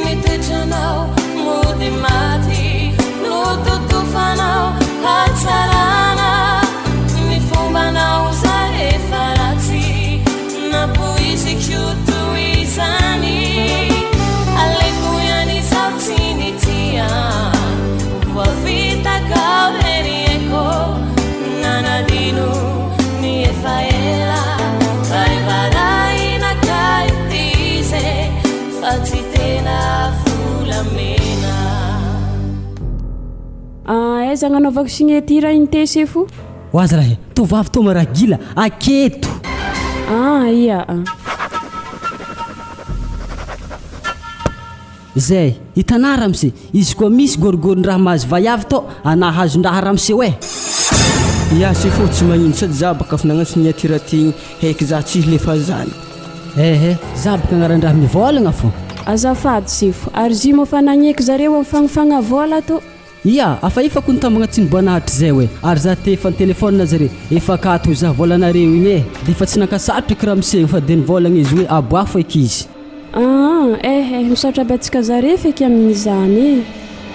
ny toetranao mody maty nototofanao hatsarana ny fombanao zay efa ratsy nampoiziko toy izany aleoko ihany izaho tsy nitia voafitakao re ny aiko nanadino ny efa ela Varivarahina ka ity izy fa tsy tena volamena. Aiza agnanaovako signature iny te sefo? Ho azy raha e! Tovovavy toa maragila, aketo! Ah ia a. Zay, hitanà ramose, izy koa misy gorgoron-draha mahazo vaiavy tô, anà hazon-draha ramose oe! Ya sefo tsy magnino sady za baka avy nagnano signature ty igny heky za tsy hilefa zany. Ehe, za baka agnaran-draha mivôlagna fô. Azafady sefo, ary zy moa fa nagneky zareo am fagnofagna vôla tô? Ia, afa efako ny tambagna tsy niboana hatrizay oe, ary za te efa nitelephone zare, efa akato oe za vôlanareo igny e, de efa tsy nankasarotro eky ramose igny fa de nivôlagna izy oe aboafo eky izy. Aa, eh eh, misaotra aby antsika zare feky amin'izany e.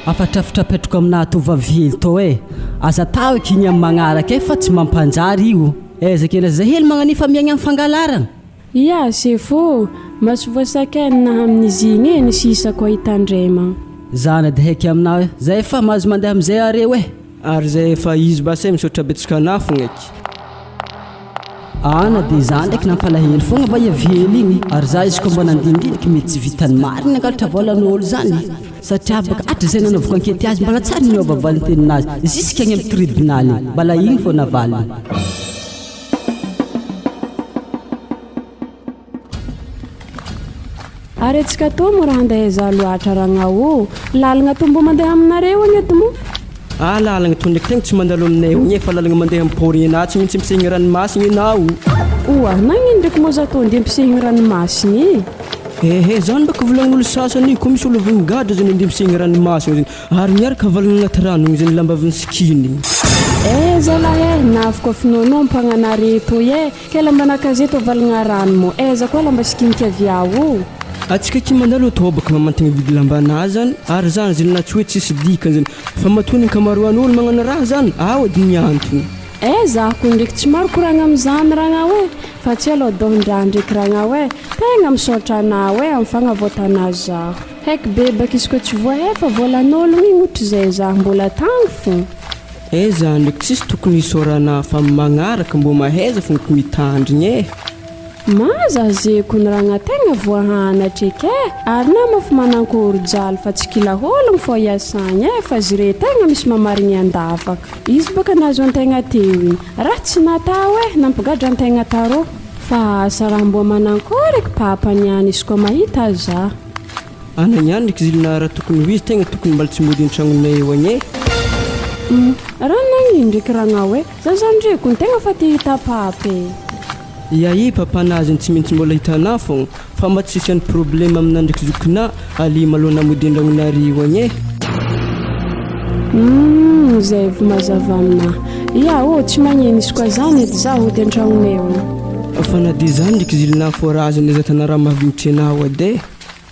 Afatrafitra apetrako aminà tovovavy hely tô e, aza atao eky igny amy magnaraka e fa tsy mampanjary io, aiza kena zay hely magnanifa miaigna amy fangalaragna. Ia, sefo ô! Maso voasakaina amin'izy igny e ny sisa koa hitandrema. Zany edy heky aminah e! Zay efa mahazo mandeha amizay areo e! Ary zay efa izy base misaotra betsaka anah fogna eky. Ana de za ndraiky nampalahelo fogna va i hely igny ary za izy koa mba nandinidiniky mety tsy vitany marigny nangalatra vôlan'ôlo zany satria baka hatrizay nanaovako ankety azy mbala tsary niova valinteninazy jusque agny amy tribonaly mbala igny fô navaliny. Ary atsika tô mora handeha za loatra ragnao ô! Lalagna tô mbô mandeha aminareo agny edy moa? Ah lalagna tô ndraiky tegna tsy mandalo aminay ao igny e fa lalagna mandeha am port enah tsy maintsy ampisehigny ranomasigny enah o! Oa, nagnino ndraiky moa za tô ndeha ampisehigny ranomasigny e? Ehe, zany baka volagnin'olo sasany io, koa misy olo avy migadra zany andeha ampisehigny ranomasigny zany. Ary miaraka avalona anaty rano igny zany lamba avy nisikina igny. Eh zalahy eh, naviko finoanoa mpagnanare toy eh, ke lambanakazeto avalogna rano mo, aiza koa lamba sikinika avy ao o. Atsika aky mandalo eto baka mamantigny vidy lambanà zany ary zany zany na tsy hoe tsisy dikany zany fa matoa ny ankamaroan'olo magnano raha zany ao edy ny antony. Eh zaho ko ndreky tsy maro koragna amizany ragnao eh, fa tsy aloha dôhondraha ndreky ragnao eh, tegna misaotra anao eh am fagnavôtana zaho. Heky bebaka izy koa tsy voahefa volan'ologno igny otrizay zah mbola tagny fô. Aiza ndreky tsisy tokony hisaorana fa magnaraka mbô mahaiza fô ko mitandrigny eh. Maza zeko ny ragna tegna voahanatra eky eh ary na mafy manankory jaly fa tsy kila hologno fô iasagny eh fa zire tegna misy mamarigny andavaka izy baka nahazo antegna teo igny raha tsy natao eh nampigadra antegna tarô. Fa asa raha mboa manankory eky papa niany izy koa mahita za. Ana niany ry kizilina raha tokony ho izy tegna tokony mbala tsy mody an-tragnonay eo agny e. Humm raha nagnino ndreky ragnao e, za zany ndreky ny tegna fa te hita papa e. Ia i papa na zegny tsy maintsy mbola hitanà fogna fa mba tsy hisian'ny problème aminà ndreky zokinà Ali malôha namody an-dragnonareo agny e. Humm zay vo mazava aminah. Ia ô tsy magnino izy koa zany edy za hody antragnonay ô. Fa na de zany ndreky zilinà fô raha azony aza tana raha mahavignitry anah edy e.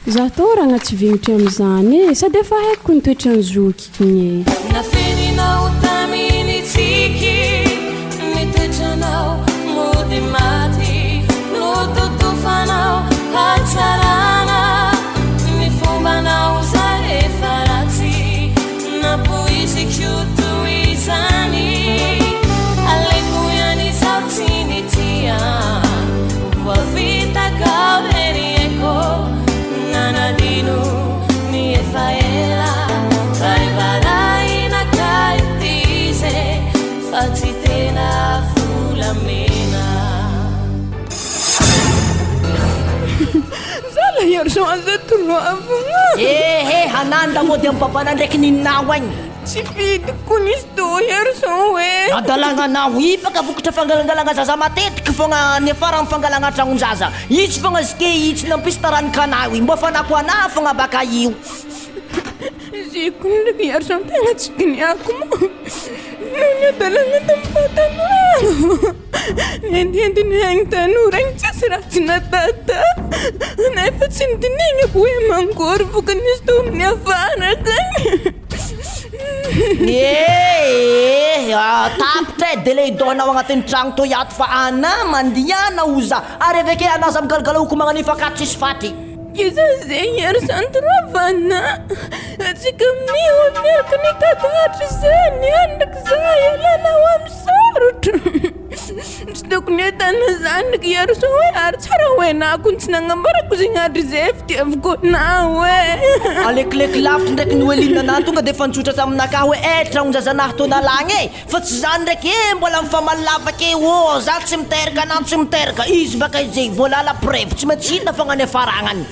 Za tô ragna tsy vignitry amizany e, sady efa haiko ny toetran'i zoky igny e. Nafeninao tamin'ny tsiky ny toetranao mody maty nototofanao hatsarana ny fombanao zay efa ratsy nampoiziko toy izany aleoko ihany izaho tsy nitia voafitakao renieko nanadino ny efa ela Varibarahina kay ity izy e fa tsy tena volamena. Za lahy argent aza toroavagna. Ehe hananda mody am babana ndraiky ninao agny. Tsy fidiko nisy tô argent oe. Adalagna anao ipaka vokatra fangalangalagna zaza matetiky fogna niafara am fangalagna tragnon-jaza. Itsy fogna zke itsy nampisy taranika anao io. Mbô fanako anah fogna baka io. Ziko ndraiky argent tegna tsy kiniako moa noho ny hadalagna tamin'ny fahatanorana. Nentientiny haigny tanora igny tsisy raha tsy natata nefa tsy nidinignako hoe mankory vokany izy tao amin'ny afara tagny. Eeh tapitra e délai donao agnatin'ny tragno toy ato fa anà mandiana oza ary aveke anà aza migalagala oko magnan'io fa ka tsisy faty. Iza zegny ary Santiravana? Antsika amin'io olo niaraka nitady hatrizay niandraky za ialanao amin'ny sarotro. Tsy tokony ahitana zany ndraiky Iarisoa hoe ary tsara ho hainà kony tsy nagnambarako zegny hatrizay fitiavako anao e. Alekileky lavitry ndraiky Noeline anah tonga de efa nitsotra taminakahy hoe eh tragnonjazanahy tô nalagna e! Fa tsy zany ndraiky e mbola mifamaly lavaka eo ô za tsy miteraka anao tsy miteraka izy baka izay vola la preuve tsy maintsy hita fogna ny afaragnany.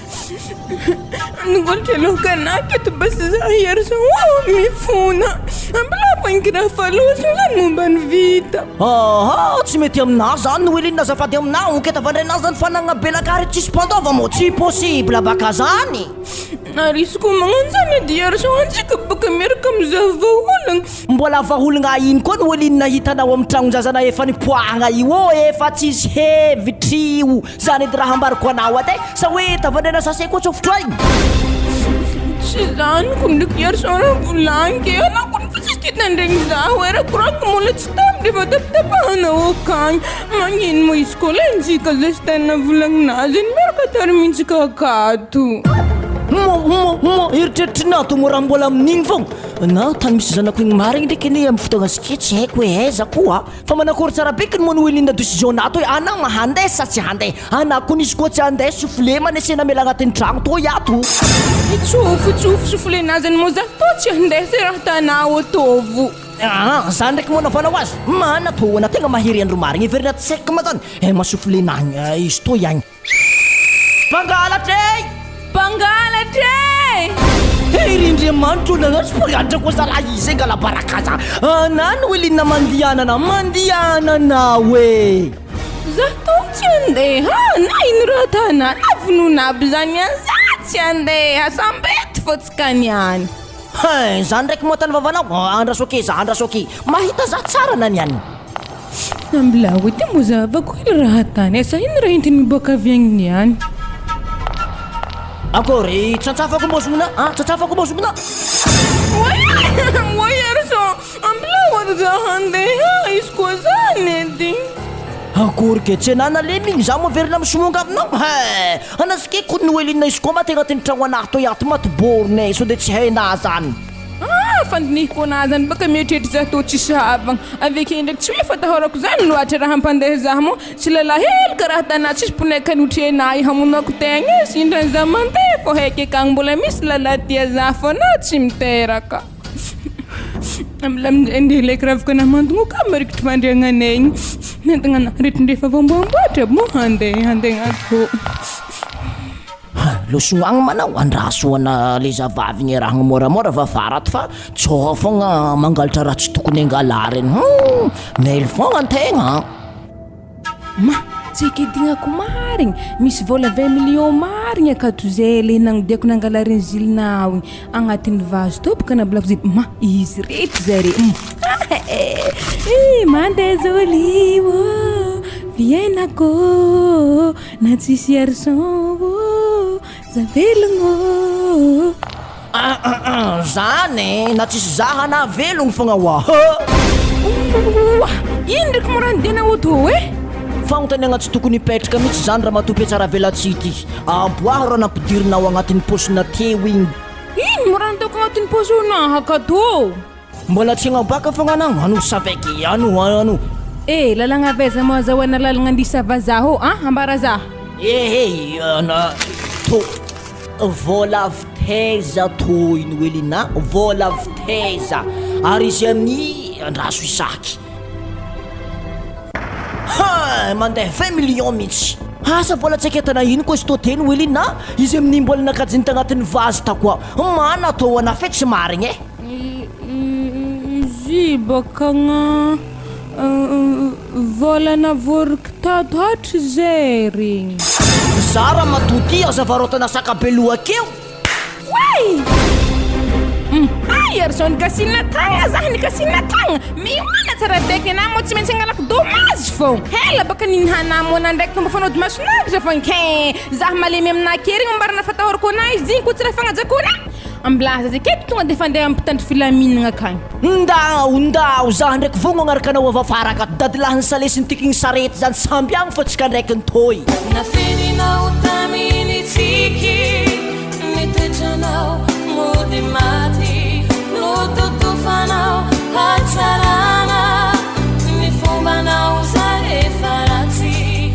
Nigolitra loka anah teto basy za Herison ô mifona ambilafo raha fa loso zany momba ny vita. Aha tsy mety aminah zany Noeline azafady aminah enquête avy andray nah zany fanagna belaka ary tsisy mpandova moa tsy possible baka zany. Ary izy koa magnano zany edy Herison antsika baka miaraka mizaha vahaolagna. Mbola vahaolagna ino koa no Eline hitanao amin'ny tragnonjazana efa nipoahagna io ô efa tsisy hevitry io zany edy raha ambarako anao aty sa hoe tavandraina sase koa tsofotro aigny. Tsy zany ko ndraiky Herson raha volagniko e, anao kony fa tsisy tia tandregny zaho e, raha koragniko mbola tsy tamby refa tapatapahana okagny, magnino moa izy koa lenjika zay na volagninazy iny miaraka tarimintsika akato. Mo mo mo eritreritrinao to mo raha mbola amin'igny fogna. Na tany misy zanako igny marigny ndraiky anie amin'ny fotoagna zike tsy haiko hoe aiza koa fa manakory tsara be kny moa noeline décision na toy anao ma handeha sa tsy handeha anah kony izy koa tsy handeha souffle manesena miala agnatin'ny tragno toy ato. Tsofo tsofo souffle-na zany moa za tô tsy handeha ze raha tanao ataovo. Aa zany ndraiky moa anaovanao azy mana tohana tegna mahery andro marigny heverina tsy haiko ma zany eh ma souffle-na izy toy agny. Mpangalatra e! Mpangalatra e! Hey ry Andriamanitra ô nagnano mpangalatra koa zalahy izy e ngalabaraka za ana Noeline mandianana mandianana oe! Za tô tsy andeha na ino raha tanà na vonoina aby zany an za tsy andeha samby eto fô tsika niany. Hein zany ndraiky moa tany vavanao andraso aky za andraso aky mahita za tsara na niany. Ambilao ity moa zahavako hely raha tany asa ino raha entiny miboaka avy agny niany. Akory tsantsafako mbozogna a tsantsafako mbozogna. Oay oay Herson ambilao aza za handeha izy koa zany edy. Akory ke tsy anah nalemy igny za moa verina misomonga aminao hein anasike ko noeline izy koa maty agnatin'ny tragno anah toy ato maty borne sao de tsy hainah zany. Ah fandinihiko anazy zany baka mieritreritra za tô tsisy havagna aveke ndraiky tsy hoe fatahorako zany loatra raha ampandeha za moa tsy lalahy hely karaha tanà tsisy mpinay kanotry anahy hamonoako tegna e sindra za mandeha fô haiky akagny mbola misy lalahy tia za fô na tsy miteraka. Milamin-dray ndeha ilay kiravoko namantogno ka marikitry fandriagnanay igny. Entagna naretin-dre efa voamboamboatra aby moa handeha handeha atô. Losogno agny manao, andraso ana le zavavy igny arahagna môramôra va afara ato fa tsôha fogna mangalatra raha tsy tokony angalariny hum, mailo fogna antegna an. Ma, tsy ekedignako marigny, misy vôla vingt millions marigny akato zay le nagnodiako nangalarin'i Zilina ao igny, agnatin'ny vazy tao bôka nabilako zay, ma, izy reto zare, hum, eh, mandeha jolie ô, fiainako ô, na tsisy argent ô, za velogno ô. Ah ah ah, zany e, na tsisy zaha na velogno fogna wa hoo. Oa! Ino ndraiky moa raha nidena auto e? Fagnontaniagna tsy tokony hipetraka mihitsy zany ramatoa mpihatsaravelatsihy ty. Aboaho raha nampidirinao agnatin'ny paosina teo igny. Ino moa raha nataoko agnatin'ny paosy io nahaka tô? Mbola tsy agnabaka fogna anao, ano savaiky, ano ano. Eh, lalagna avy aiza moa azahoana lalagna andisa vazaha ô, an? Ambara za. Ehe, ana tô. Vôla avy taiza tô i Noelina, vôla avy taiza? Ary izy amin'ny andraso isaky. Ha! Mandeha 20 millions mihitsy. Asa vôla tsy aketana ino koa izy tô teny Noelina, izy amin'ny mbola nakajiny tagnatin'ny vazy ta koa. Mana tô ana fe tsy marigny e. Izy bôka gna vôla navoriky tato hatrizay regny. Za ramatoa ty aza varotana saka be loha akeo. Oay! Hay ary zao nikasihina tagna zah nikasihina tagna. Miomana tsara beky anah moa tsy maintsy angalako dommage fô. Hela baka ninihanah moa anah ndraiky fomba fanao dimasonandro za fa nke zah malemy aminah ke regny ambarana fatahorako anah izy igny koa tsy raha fagnajako anah. Ambilaza zay keky tonga defa andeha amin'ny mpitandro filaminagna akagny. Ndao, ndao, zah ndraiky vogno agnaraka anao avy afara akato, dadilahin'ny salesy nitiky sarety zany samby agny fa tsika ndraiky nitohy. Nafeninao tamin'ny tsiky ny toetranao mody maty nototofanao hatsarana ny fombanao zay efa ratsy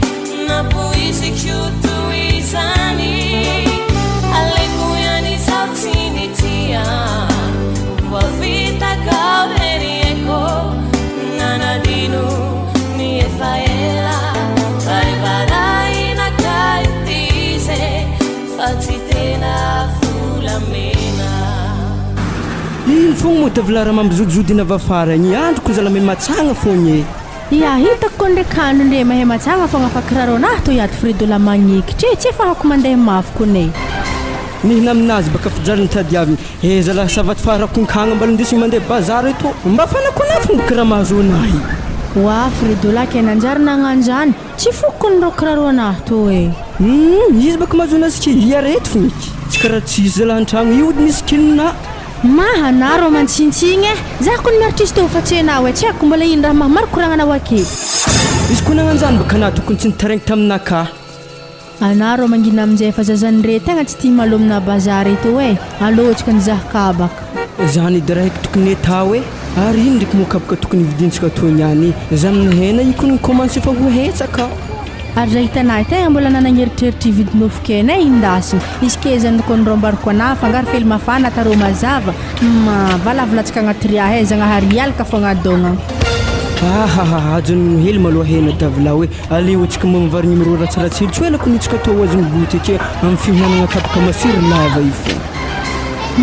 Nampoiziko toy izany Aleoko ihany izaho tsy nitia Voafitakao ery aiko Nanadino ny efa ela Baribarahina kay ity izy Fa tsy tena volamena. Ino fogna moa tavela raha mampizodizodina vafara igny androko zala mahay matsagna fogna e. Ya hitako ko ndreky hano ndre mahay matsagna fogna fa kiraro anah toy ato fridola magnekitry e tsy efa hako mandeha mafy kone. Mihina aminazy baka fijaliny tadiaviny eh zalah savaty faharakon-kagna mbala indesigny mandeha bazary eto mba fanakonafo ny kiraha mahazo anahy. Wa fridola ke nanjary nagnanjany tsy foko kony rô kiraro anah to e. Humm izy baka mahazo anazy ke hiareto fogna eky tsy karaha tsisy zalah antragno io ody misy kinona. Maha na rô mantsintsigny eh! Za kony miaritra izy tô fa tsy enao eh! Tsy haiko mbola ino raha mahamaro koragnanao ake. Izy koa nagnanjany baka anah tokony tsy nitaraigny taminakahy. Anah rô mangina aminjay fa zazan're tegna tsy tia malomina bazary eto eh! Alô tsika nizaha kabaka. Zany edy raiky tokony atao eh! Ary ino ndreky moa kabaka tokony hividintsika toa niany eh! Za amin'ny hena io kony commence efa ho hetsaka. Ary raha hitanay tegna mbola nanagna eritreritry hividy nofon-kena eh indasiny izy ke zany ko nirombariko anah fangaro fely mafana tarô mazava humm valavo latsaka agnaty riaha eh zagnahary hialaka fogna adogna. Ahahaha ajanogno hely maloha hena davilao e, aleo antsika mba mivarigny amreo ratsiratsy hely tsy ho ela ko nitsika atao azony goûter ake am fihinanagna kabaka masiro lava io fô.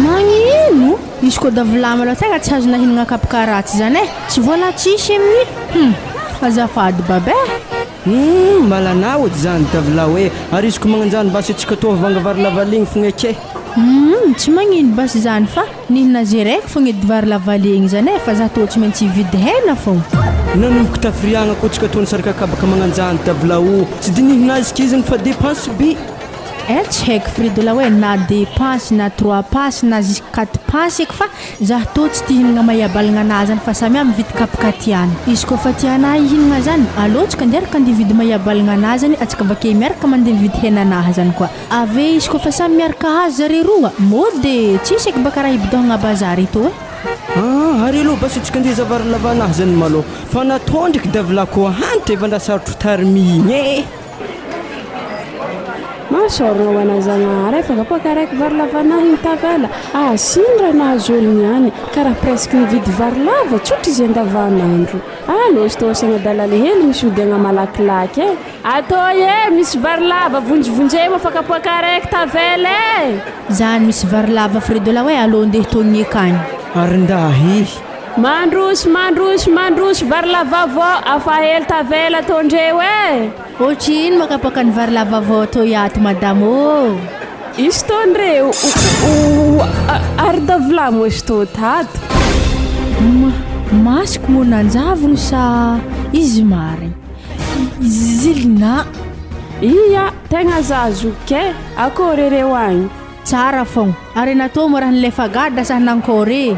Magnino? Izy koa davilao maloha tegna tsy azo nahinagna kabaka ratsy zany eh, tsy vola tsisy amin'ny hum azafady baba eh. Humm malanao ody zany davilao e, ary izy ko magnanjany basy atsika toa vanga vary lavaligny fogna eke. Humm tsy magnino basy zany fa nihina ze raiky fogna edy vary lavaligny zany e fa za tô tsy maintsy hividy hena fogna. Nanomboka tafiriagna koa tsika toa nisaraka kabaka magnanjany davilao, tsy dinihina azy ke zany fa depense be. Eh tsy haiko fridola hoe na deux passes na trois passes na jusqu quatre passes eky fa Zah tô tsy tia hihinagna mahiabalagna anah zany fa samy ah mividy kapoka tiany. Izy koa fa tianah hihinagna zany, aleo tsika ndeha araka andeha hividy mahiabalagna anah zany atsika avake miaraka mandeha mividy hena anah zany koa. Ave izy koa fa samy miaraka hazo zare roa, mody e! Tsisy eky baka raha hibodohagna bazary ito e. Ah, ary aleo basy atsika andeha hizaha vary lava anah zany malôha fa natao ndreky davilà koa hanitra efa nda sarotro tarmigny e! Mahasorogna ho anà Zagnahary e, fa kapoaka araiky vary lavanà igny tavela, ah siny raha nahazo olo niany, karaha presque nividy vary lava tsotra izy andavanandro. Ah lôsitôsagna adalala hely misy odiagna malakilaky e. Atôy e, misy vary lava vonjivonjema fa kapoaka araiky tavela e. Zany misy vary lava Fredola hoe alô ndeha tôgny akagny. Ary ndahy. Mandroso mandroso mandroso vary lava vao afa hely tavela tôndreo e. Otrino makapoaka ny vary lava vao atao ato madame ô. Izy tôndreo o ary davolà moa izy tô tato. Ma masoko moa nanjavogno sa izy marigny. Zilina. Ia, tegna za zoky e, akôry ereo agny? Tsara fogna. Ary natao moa raha nilefa gadra sa nankôry e?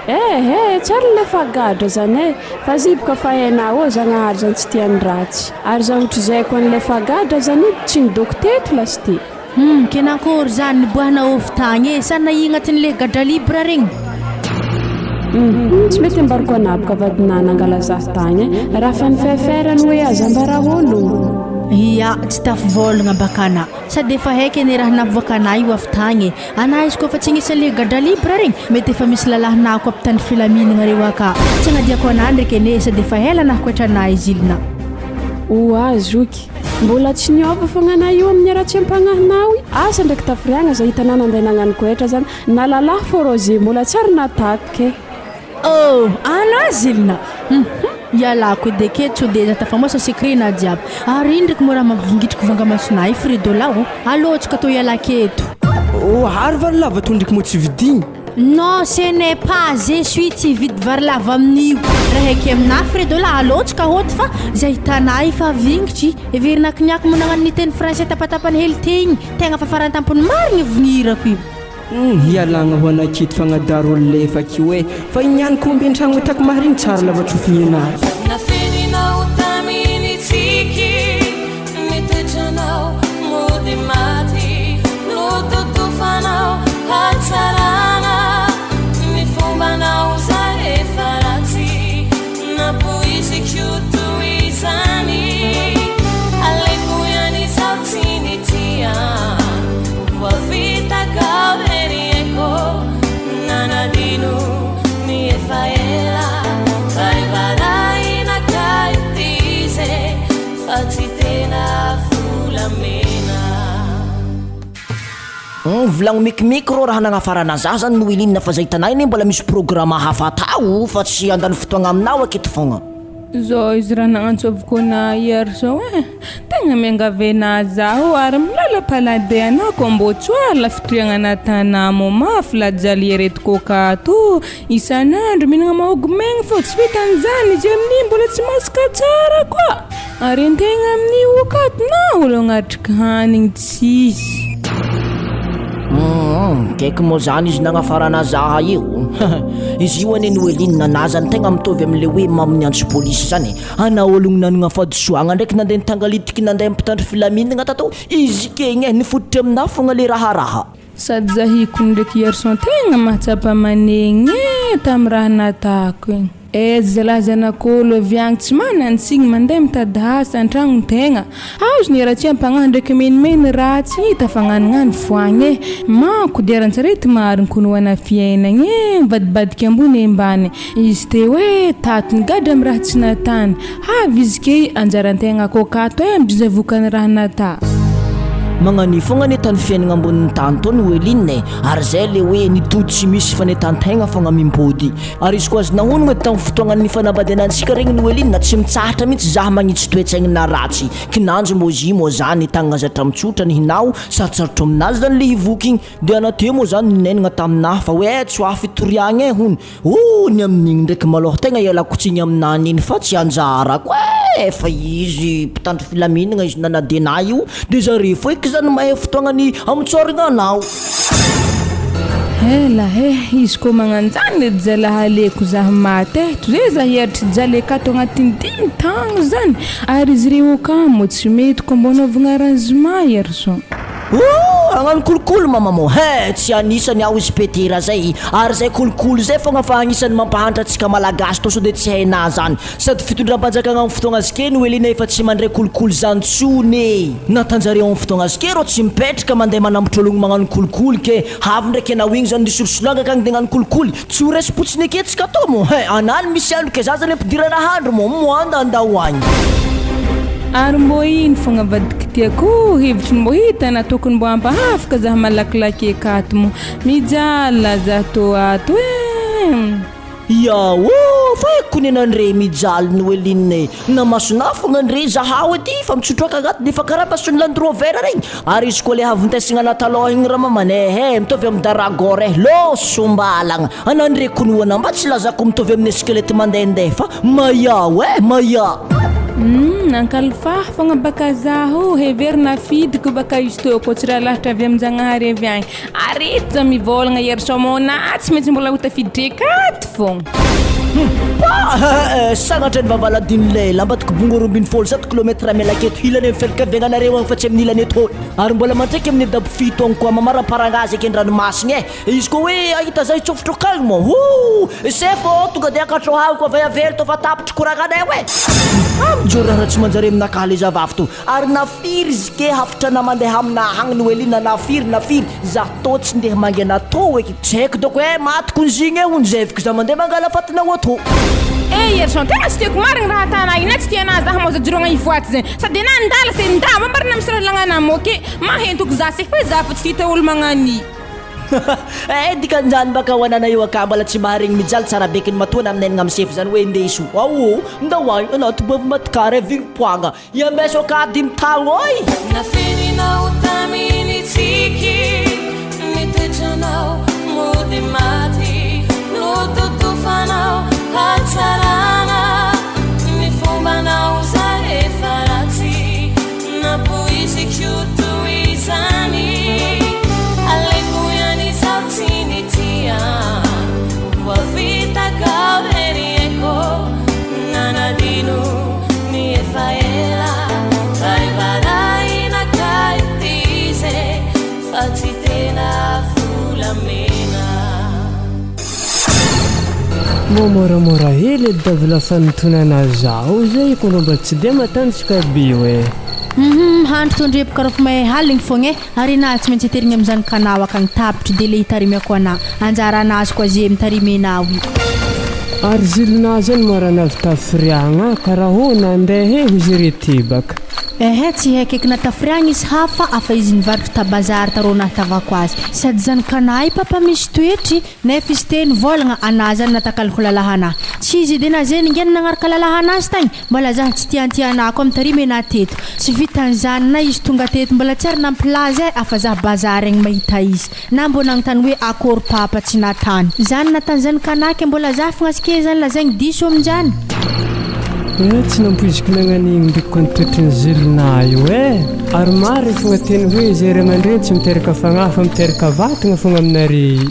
Eh eh, tsy ary nilefa gadra zany e, fa ziboka fa hainao ô, Zagnahary zany tsy tia ny ratsy. Ary za ohatrizay koa nilefa gadra zany tsy nidoko teto lasy ty. Hum, ke nankôry zany niboahana ôvy tagny e, sa nahia agnatin'le gadra libre regny? Hum, tsy mety ambarako anah boka vadinah nangala zah tagny e, raha fa nifeferany hoe aza ambara ôlogno. Ia, tsy tafivôlagna baka anah, sady efa haiko anie raha nampivoaka anah io avy tagny e, anah izy koa fa tsy agnisan'le gadra libre regny, mety efa misy lalahinah koa mpitandro filaminagna reo aka, tsy agnadiako anah ndraiky anie, sady efa ela anah koetra anah izy ilona. Oa zoky, Mbola tsy niova fogna anah io amin'ny haratsiam-pagnahinao i. Asa ndraiky tafiriagna za hitanà nandeha nagnano goetra zany na lalahy fô Rose mbola tsy ary nataky e. Oh! Anà zilina! Hum ialako edy aketo sao de tafamosa secret na jiaby. Ary ino ndraiky moa raha mampivongitriko vangamasonà io Fredola ô? Alô tsika tô hiala aketo. Oh! Ary vary lava tô ndraiky moa tsy vidigny. Non ce n'est pas je suis tsy hividy vary lava amin'io raha eky aminah Fredo la alotsy ka hôty fa zay hitanah efa vingitry heverina kiniako moa nagnano ny teny français tapatapany hely te igny tegna fa farantampony marigny vognirako io. Humm hialagna ho anakity fagnadaro lefaky io e fa igny ihany ko mby antragno hitako maharigny tsara lava tsofigny anazy. Nafeninao tamin'ny tsiky Ny toetranao mody maty Nototofanao hatsarana Ny fombanao zay efa ratsy Nampoiziko toy izany Aleoko ihany izaho tsy nitia Voafitakao hery aiko Nanadino ny efa ela Vahivarahina ka ity izy e Fa tsy tena volamena. Hum volagno mikimiky rô raha nagnafarana za zany Noeline fa zay hitanay anie mbola misy programme hafa atao fa tsy handany fotoagna aminao aketo fogna. Zao izy raha nagnantsoviko anah hier zao eh, tegna miangavy anah zaho ary milalam-palade anah kô mbô tsoahy la fitoriagna tanà mô mafy la jaly ereto kôka ato Isan'andro mihinagna mahôgo maigny fô tsy vitan'izany izy amin'io mbola tsy masaka tsara koa ary antegna amin'io akato na olo agnatriky hanigny tsisy. Humm, kaiky moa zany izy nagnafarana zaha io. Izy io anie Noeline anah zany tegna mitovy amle hoe mamo niantso polisy zany e. Anah ologno nanagna fahadisoagna ndraiky nandeha nitangalitiky nandeha mpitandro filaminagna tato, izy kegny e, nifototry aminah fogna le raharaha. Sady zahiko ndraiky Yerson tegna mahatsapa manegny e tam raha natako igny. Aiza zalah zanak'olo avy agny tsy manantsigny mandeha mitady asa antragno tegna. Azo ny haratsiam-pagnahy ndraiky menimeny ratsy igny tafagnanognano foagna e. Manko kodiaran-tsarety marigny koa no ana fiainagna e, mivadibadiky ambony ambany. Izy te hoe tato nigadra am raha tsy natany. Avy izy key anjarantegna kô kato eh amizay vokany raha nata. Magnania fogna anie tany fiaignana ambonin'ny tany tô Noeline e, ary zay le hoe ny tody tsy misy fa ny tantegna fogna mimpody. Ary izy koa azonao honogno edy tamin'ny fotoagnan'ny fanambadianantsika regny Noeline tsy mitsahatra mihitsy zah magnitsy toetsaigna ratsy kinanjo mô izy mô zany tagnana zatra mitsotra ny hinao sarotsarotra aminazy zany le hivoky igny de ana teo mô zany ninenagna taminah fa hoe tsy ho afy toriagna e hono Oh ny amin'igny ndraiky malôha tegna ialako tsiny aminany iny fa tsy anjarako eh! Fa izy mpitandro filaminagna izy nanadena ahy io de zare fô eky zany mahay fotoagnany amitsôrigna anao. Ela eh, izy koa magnanjany edy zalah aleko zah maty eh, tozay zah hiaritry jaly akato agnatin'ny dimy taogno zany, ary izy reo kamo tsy mety koa mbô anaovagna arrangement iarison. Ooh! Hagnano kolikoly mama moa he! Tsy anisany aho izy Petera zay, ary zay kolikoly zay fogna fa agnisany mampahantra antsika Malagasy tô sao de tsy hainà zany. Sady fitondram-panjakagna am fotoagna zke no Elina efa tsy mandray kolikoly zany tsony e! Natanjareo am fotoagna zke rô tsy mipetraka mandeha manambotry ologno magnano kolikoly ke avy ndraiky anao igny zany nisolosolanga akagny de agnano kolikoly tsy ho raisim-potsiny eke tsika tô mo he! Anany misy andro ke za zany ampidirana handro mo moanda andao agny. Ary mbô ino fogna avadiky tiako hevitry ny mbô hitana tokony mbô hampahafaka zah malakilaky akato mo mijaly zah tô ato eh. Yaoo! Fa haiko kony anandre mijaly Noeline e! Na masonà fogna ndre zahao edy fa mitsotroaka agnaty defa karaha mason'ny Land Rover regny! Ary izy koa le havintesagna anà talôha igny ramamana ehe mitovy amy Daragor eh! Lôsombalagna! Anandre kony hoana mba tsy lazako mitovy amin'ny squelette mandehandeha fa maiao eh! Maia! Humm ankalifaha fogna baka zaho heverina fidiko baka izy tô koa tsy raha lahatra avy amin-jagnahary avy agny. Ary eto za mivôlagna Yerson na tsy maintsy mbola ho tafiditra akato fogna. Pah! Sagnatra ny vavaladin'ny lela, ambadiky bongo 112 kilomètre miala aketo ilany amin'ny fianakaviagnanareo agny fa tsy amin'ny ilany eto. Ary mbola mantraiky amin'ny dabo fito agny koa mamaraparagna azy ake an-dranomasigny e. Izy koa hoe ahita zay hitsofotro akagny moa, hoo! Sefo ô, tonga dia akatro agny koa avy avelo tô fa tapitry koragnanay e. Amijoro raha tsy manjare aminakahy le zavavy to. Ary na firy izy ke hafitra na mandeha amina agny Noelina na firy na firy za tô tsy ndeha mangena tô eky tsy haiko doko eh maty konzigny eh honjeviko za mandeha mangala fatina auto. Eh Yerson tegna tsy tiako marigny raha atanà io na tsy tianà za hamoza jirogna ivoaty zegny sady anà ndala se ndà mambarana misy raha lagnanà mô ke mahentoko za se fa za fa tsy hita olo magnan'io. Eh dikan'izany baka ho anana io aka mbola tsy maharegny mijaly tsara bekiny matoa naminenagna am sefo zany hoe ndeso ao ndao agny anaty bovy matikara vigny-poagna Iambeso ka dimy tagno oi! Nafeninao tamin'ny tsiky ny toetranao mody maty nototofanao hatsarana ny fombanao zay efa ratsy nampoiziko toy izany aleoko ihany izaho tsy nitia voafitakao re ry aiko nanadino ny efa ela Ray varahina ka ity izy e fa tsy tena volamena. Mbô moramora hely edy davila fanintonana zaho zay ko mba tsy de matanjaka be oe. Humm handry tondreboka rafo mahay haligny fogna e, ary enah tsy maintsy aterigny amizany kanao akagny tapitry de le hitarimako anah, anjara anazy koa ze mitarimy enao io. Ary zilinah zany marana avy tafiriagna karaha ô nandeha e hozy re tebaka. Ehe tsy haiko eky na tafiriagna izy hafa afa izy nivarotro ta bazary tarô nahatavako azy sady zanakanah i papa misy toetry nefa izy te nivôlagna anah zany natakaloko lalahanah tsy izy edy anah zay ningaina nagnaraka lalahanazy tagny Mbola zah tsy tiantia anah koa mitarimy enah teto. Tsy vitan'izany na izy tonga teto mbola tsy ary nampilaza ahy afa zah bazary agny mahita izy. Na mbô nagnontany hoe akôry papa tsy natany. Zany natany zany kanah ke mbola zah fogna ske zany lazaigny diso aminjany. Eh tsy nampoiziko nagnan'igny ndriko ny toetry ny zilona io eh! Ary marigny fogna teny hoe izay ray aman-dreny tsy miteraka fagnahy fa miteraka vatagna fogna aminare i.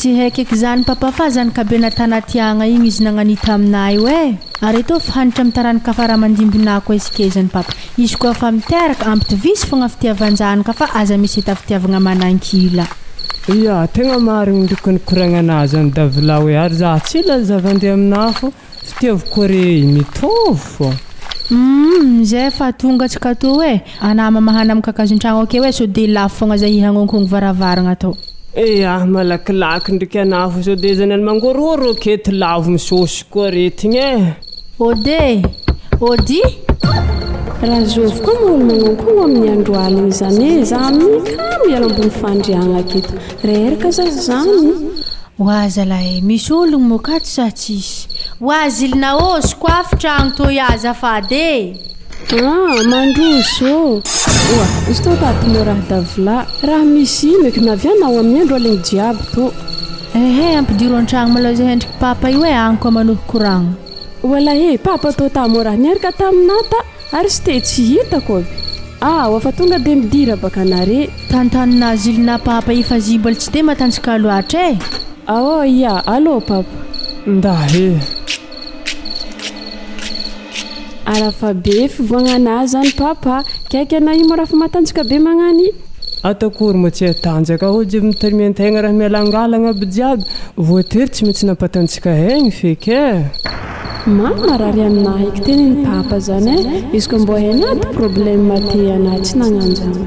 Tsy haiko eky zany papa fa zany kabe natana tiagna igny izy nagnanita aminah io eh! Ary ataovy hanitra am taranaka fara amandimbinah koa izy kezany papa. Izy koa fa miteraka, ampitovizo fogna fitiavan-janaka fa aza misy hita fitiavagna manankila. Ya, tegna marigny ndriko ny koragnanah zany Davilao e, ary zah tsy hilaza zava-ndeha aminah fô fitiavako are mitovy fô. Humm zay fa tonga tsika tô e, anah mamahana am kakazon-tragno akeo e, sao de lafo fogna zay hihagnônkôgno varavaragna tô. Eah malakilaky ndriky anah fa sao de zany any mangorohoro aketo lavo misôsy koa aretigny eh. Ode e! Ody! Raha zovy koa moa olo magnankogno amin'ny andro aligny zany e, za amin'igny kamo hiala ambony fandriagna aketo, reraka za zany. Oa zalahy e, misy ologno moa ka tsy sa tsisy? Oa zilina ô, sokoafy tragno toy azafady e! Ah, mandroso ô! Oa, izy tô tato mô raha davla, raha misy ino eky navianao amin'ny andro aligny jiaby tô. Ehe, ampidiro an-tragno malôha zay hendriky papa io e, agny koa manohy koragna. Oalahy e, papa tô tamo raha niaraka taminà ta, ary sy te tsy hitako aby. Ah, oa fa tonga de midira baka nare. Tantanina zilinà papa io fa zy mbola tsy de matanjaka loatra e. Aô, ia, allô papa. Nda e. Arafa be fivoagnana zany papa, kaiky ana io mora fa matanjaka be magnany. Atakory moa tsy hatanjaka olo jiaby mitarimy antegna raha mialangalagna aby jiaby, voatery tsy maintsy nampatanjaka aigny feky e. Ma marary aminahy eky teniny papa zany e, izy ko mbô hainà ty problème aty anà tsy nagnanjany.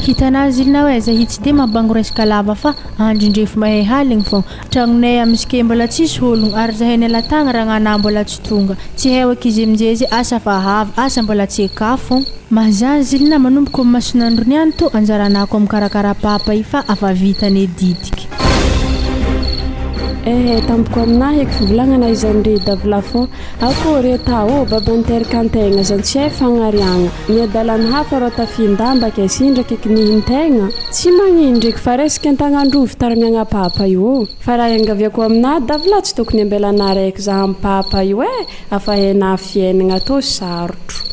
Hitanà zilina hoe zahy tsy de mabango resaka lava fa andrindrefo mahay haligny fogna. Tragnonay amzke mbola tsisy ologno ary zahay niala tagny ragnanà mbola tsy tonga. Tsy hay ankizy aminjay asa fa avy asa mbola tsy eka fô. Mazan zilina manomboko am masonandro niany to anjaranà ko mikarakara papa i fa afa vitany didiky. Eh tampoko aminah eky fivolagnana izany ry davolafo akory e ta ô baba niteraka antegna zany tsy hay fagnariagna ny adalany hafa rô tafian-damba ke sindra ke kinihin-tegna tsy magnino ndreky fa resaka an-tagnandrovy tarimiagna papa io ô fa raha iangaviako aminah davolahy tsy tokony ambelanah raiky zah am papa io eh afa hainah fiainagna tô sarotro.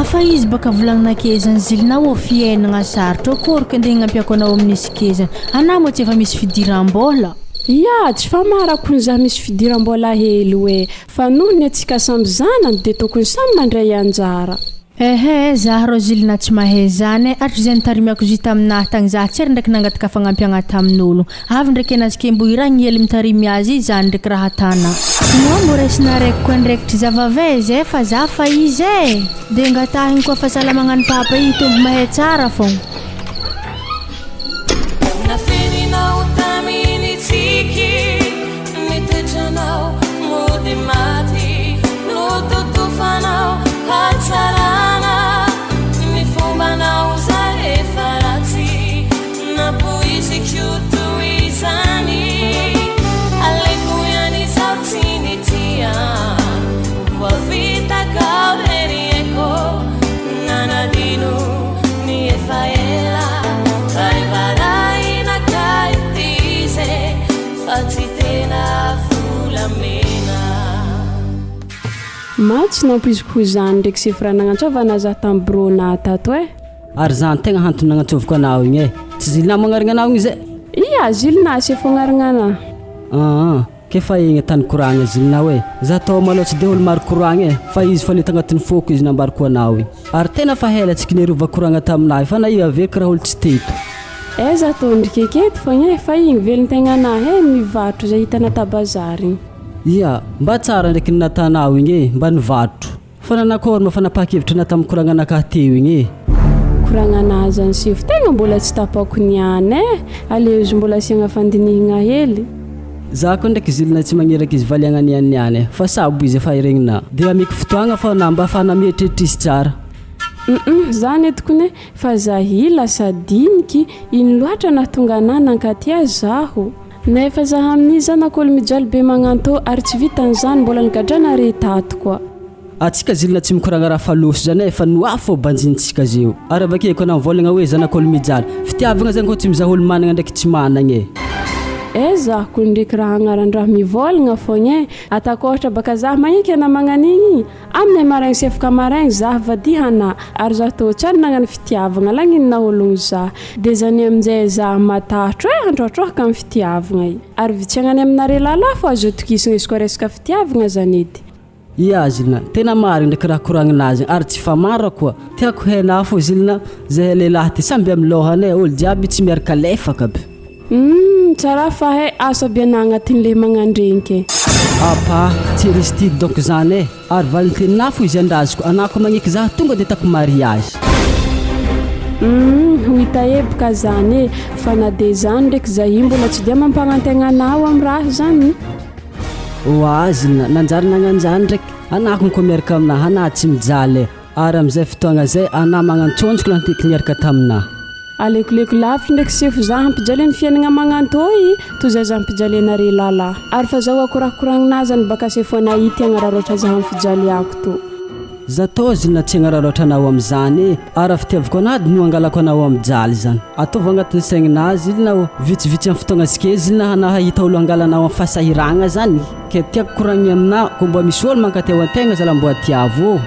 Afa izy baka volagnina kezany zilina ô fiainagna sarotro akory ke ndeha hagnampiako anao amin'ny sikezany anah moa tsy efa misy fidiram-bola. Ya, tsy famarako ny zah misy fidiram-bola hely oe, fa noho ny antsika samby zanany de tokony samy mandray anjara. Ehe, zah rô zilina tsy mahay zany e, hatrizay nitarimiako zy taminah tagny zah tsy ary ndraiky nangataka fagnampiagna tamin'olo, avy ndraiky anazy ke mbo iragny hely mitarimy azy zany ndraiky raha atana. Moa mbo raisina araiky ko andraikitry zavaveh zay fa zah fa izy e! De ngatahigny koa fahasalamagna ny papa i hitombo mahay tsara fogna. Nafeninao tamin'ny tsiky ny toetranao mody maty nototofanao hatsarana ny fombanao zay efa ratsy nampoiziko toy izany aleoko ihany izaho tsy nitia voafitakao herieko nanadino ny efa ela kay varahina kay ty izy fa tsy tena volamena. Ma tsy nampoiziko ho zany ndraiky sefo raha nagnantsovana zah tamy bureau-nah tato e. Ary zany tegna antony nagnantsovako anao igny e. Tsy zilina magnarigna anao igny zay. Ia, zilina sefo agnarigna anah. Aa, ke fa igny tany koragna zilina hoe za tao malôha tsy de olo maro koragna e, fa izy fa nita agnatin'ny foko izy nambariko anao igny. Ary tena fa hela tsy kineriova koragna taminahy fa na io averiko raha olo tsy teto. Aiza tondrika eketo fogna e, fa igny velon-tegnanahy e mivarotro zay hitana ta bazary igny. Ia, mba tsara ndraiky ny natanao igny e, mba nivarotro. Fa nanakôry ma fanapahan-kevitra na tamin'ny koragnanakahy teo igny e? Koragnanahy zany sefo tegna mbola tsy tapako niany e, aleo izy mbola asiagna fandinihigna hely. Za koa ndraiky zilina tsy magniraka izy valiagna niany niany e, fa sabo izy efa iregnina. De ameko fotoagna fa na mba ahafahana mieritreritra izy tsara. Hum zany tokony e, fa zahi lasa diniky, ino loatra nahatonga anah nankaty azy zaho? Nefa zah amin'izy zanak'olo mijaly be magnantô ary tsy vitan'izany mbola nigadrana re tato koa. Atsika zilina tsy mikoragna raha fa loso zany e, fa no afo banjintsika zeo. Ary avake koa namivôlagna hoe zanak'olo mijaly. Fitiavagna zany koa tsy mizaha olo managna ndraiky tsy managna e. Eh zah ko ndreky raha agnaran-draha mivôlagna fogna e, atako ôhatra baka zah magneky ana magnan'igny igny, aminay maraigny sefoka maraigny zah vadihana ary zah tô tsary nagnano fitiavagna lagninona ologno zah de zany aminjay zah matahotro e handroatrohaka amy fitiavagna i ary vitsiagna any aminare lalahy fô azo atokisagna izy koa resaka fitiavagna zany edy. Ia zilina, tena marigny ndraiky raha koragninazy ary tsy famara koa. Tiako hainà fô zilina, zahay lehilahy ty samby amy lôhany e, olo jiaby tsy miaraka lefaka aby. Humm tsara fa hay asa aby anah agnatin'le magnandrenky e. Apa, tsy Aristide donc zany e! Ary valinteninà fo izy andraziko, anà koa magneky zah tonga de atako mariage. Humm ho hita eboka zany e, fa na de zany ndreky zahia mbola tsy dia mampagnantegna anah am raha zany. Oa zilina, nanjary nagnanjany ndraiky, anà konko miaraka aminah, anà tsy mijaly e! Ary amizay fotoagna zay anà magnantsôntsoko lantiky niaraka taminah. Alekoleko lavitry ndraiky sefo zah hampijaly ny fiainagna magnantô i toy zay zah hampijaly anare lalah. Ary fa zaho akorakoragnina zany baka sefo anah ity agnararaotra zah am fijaliako tô. Za tô zilina tsy agnararaotra anao amizany e! Ary raha fitiavako anah no angalako anao am jaly zany. Ataovy agnatin'ny saigninah zilina ô! Vitsivitsy am fotoagna zike zilina anah hahita olo angala anao am fahasahiragna zany. Ke tiako koragnina aminah ko mba misy olo mankatia ho antegna zalah mboa tiavo ô!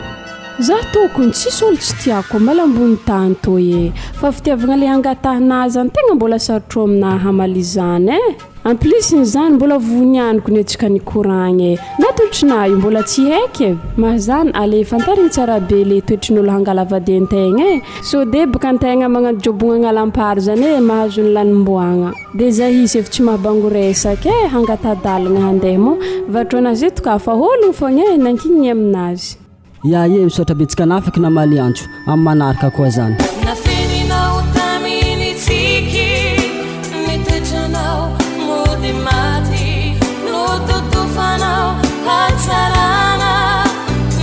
Zah tokony tsisy olo tsy tiako mbala ambony tany toy e! Fa fitiavagna le angatahina zany tegna mbola sarotro aminah hamaly izany e! En plus n'izany mbola vonianiko ny antsika nikoragna e! Na toetrinah io mbola tsy haiky e! Mahazany ale fantarigny tsara be le toetrin'olo hangala vadiantegna e! Sao deboka antegna magnano jobogna agnalam-pary zany e mahazo ny lanimboagna. De zay izy efa tsy mahabango resaka e hangata-dalagna handeha moa vatrona azy eto ka fa ologno fogna e nankinigny aminazy. Ya ye, misaotra betsaka anafaky namaly antso, amin'ny manaraka koa zany. Nafeninao tamin'ny tsiky ny toetranao mody maty nototofanao hatsarana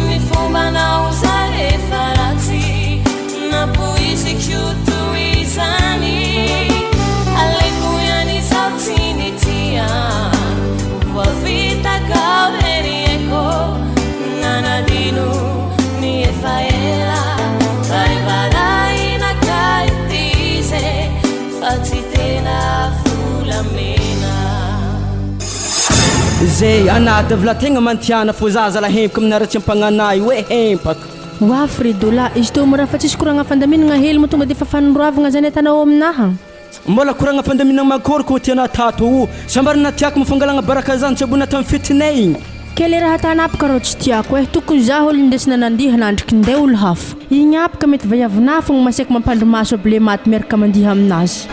ny fombanao zay efa ratsy nampoiziko toy izany aleoko ihany izaho tsy nitia voafitakao ery eko Nanadino ny efa ela Kay varahina kay ity izy e Fa tsy tena volamena. Zay anah davla tegna mantiana fô za zala hempaka amina raha tsy ampagnanah io e hempaka. Wa Fredola, izy teo mora fa tsisy koragna fandaminagna hely moa tonga defa fanoroavagna zany atanao aminaha. Mbola koragna fandaminagna mankôry kô tianah tato o! Sambarina tiako mo fangalagna baraka zany tsabona tam fetinay igny. Ke le raha atanapaka rô tsy tiako eh, tokony za olo ndesina nandiha nandriky nde olo hafa. Igny apaka mety vaiavinahy fogna maseky mampandry maso aby le maty miaraka mandiha aminazy.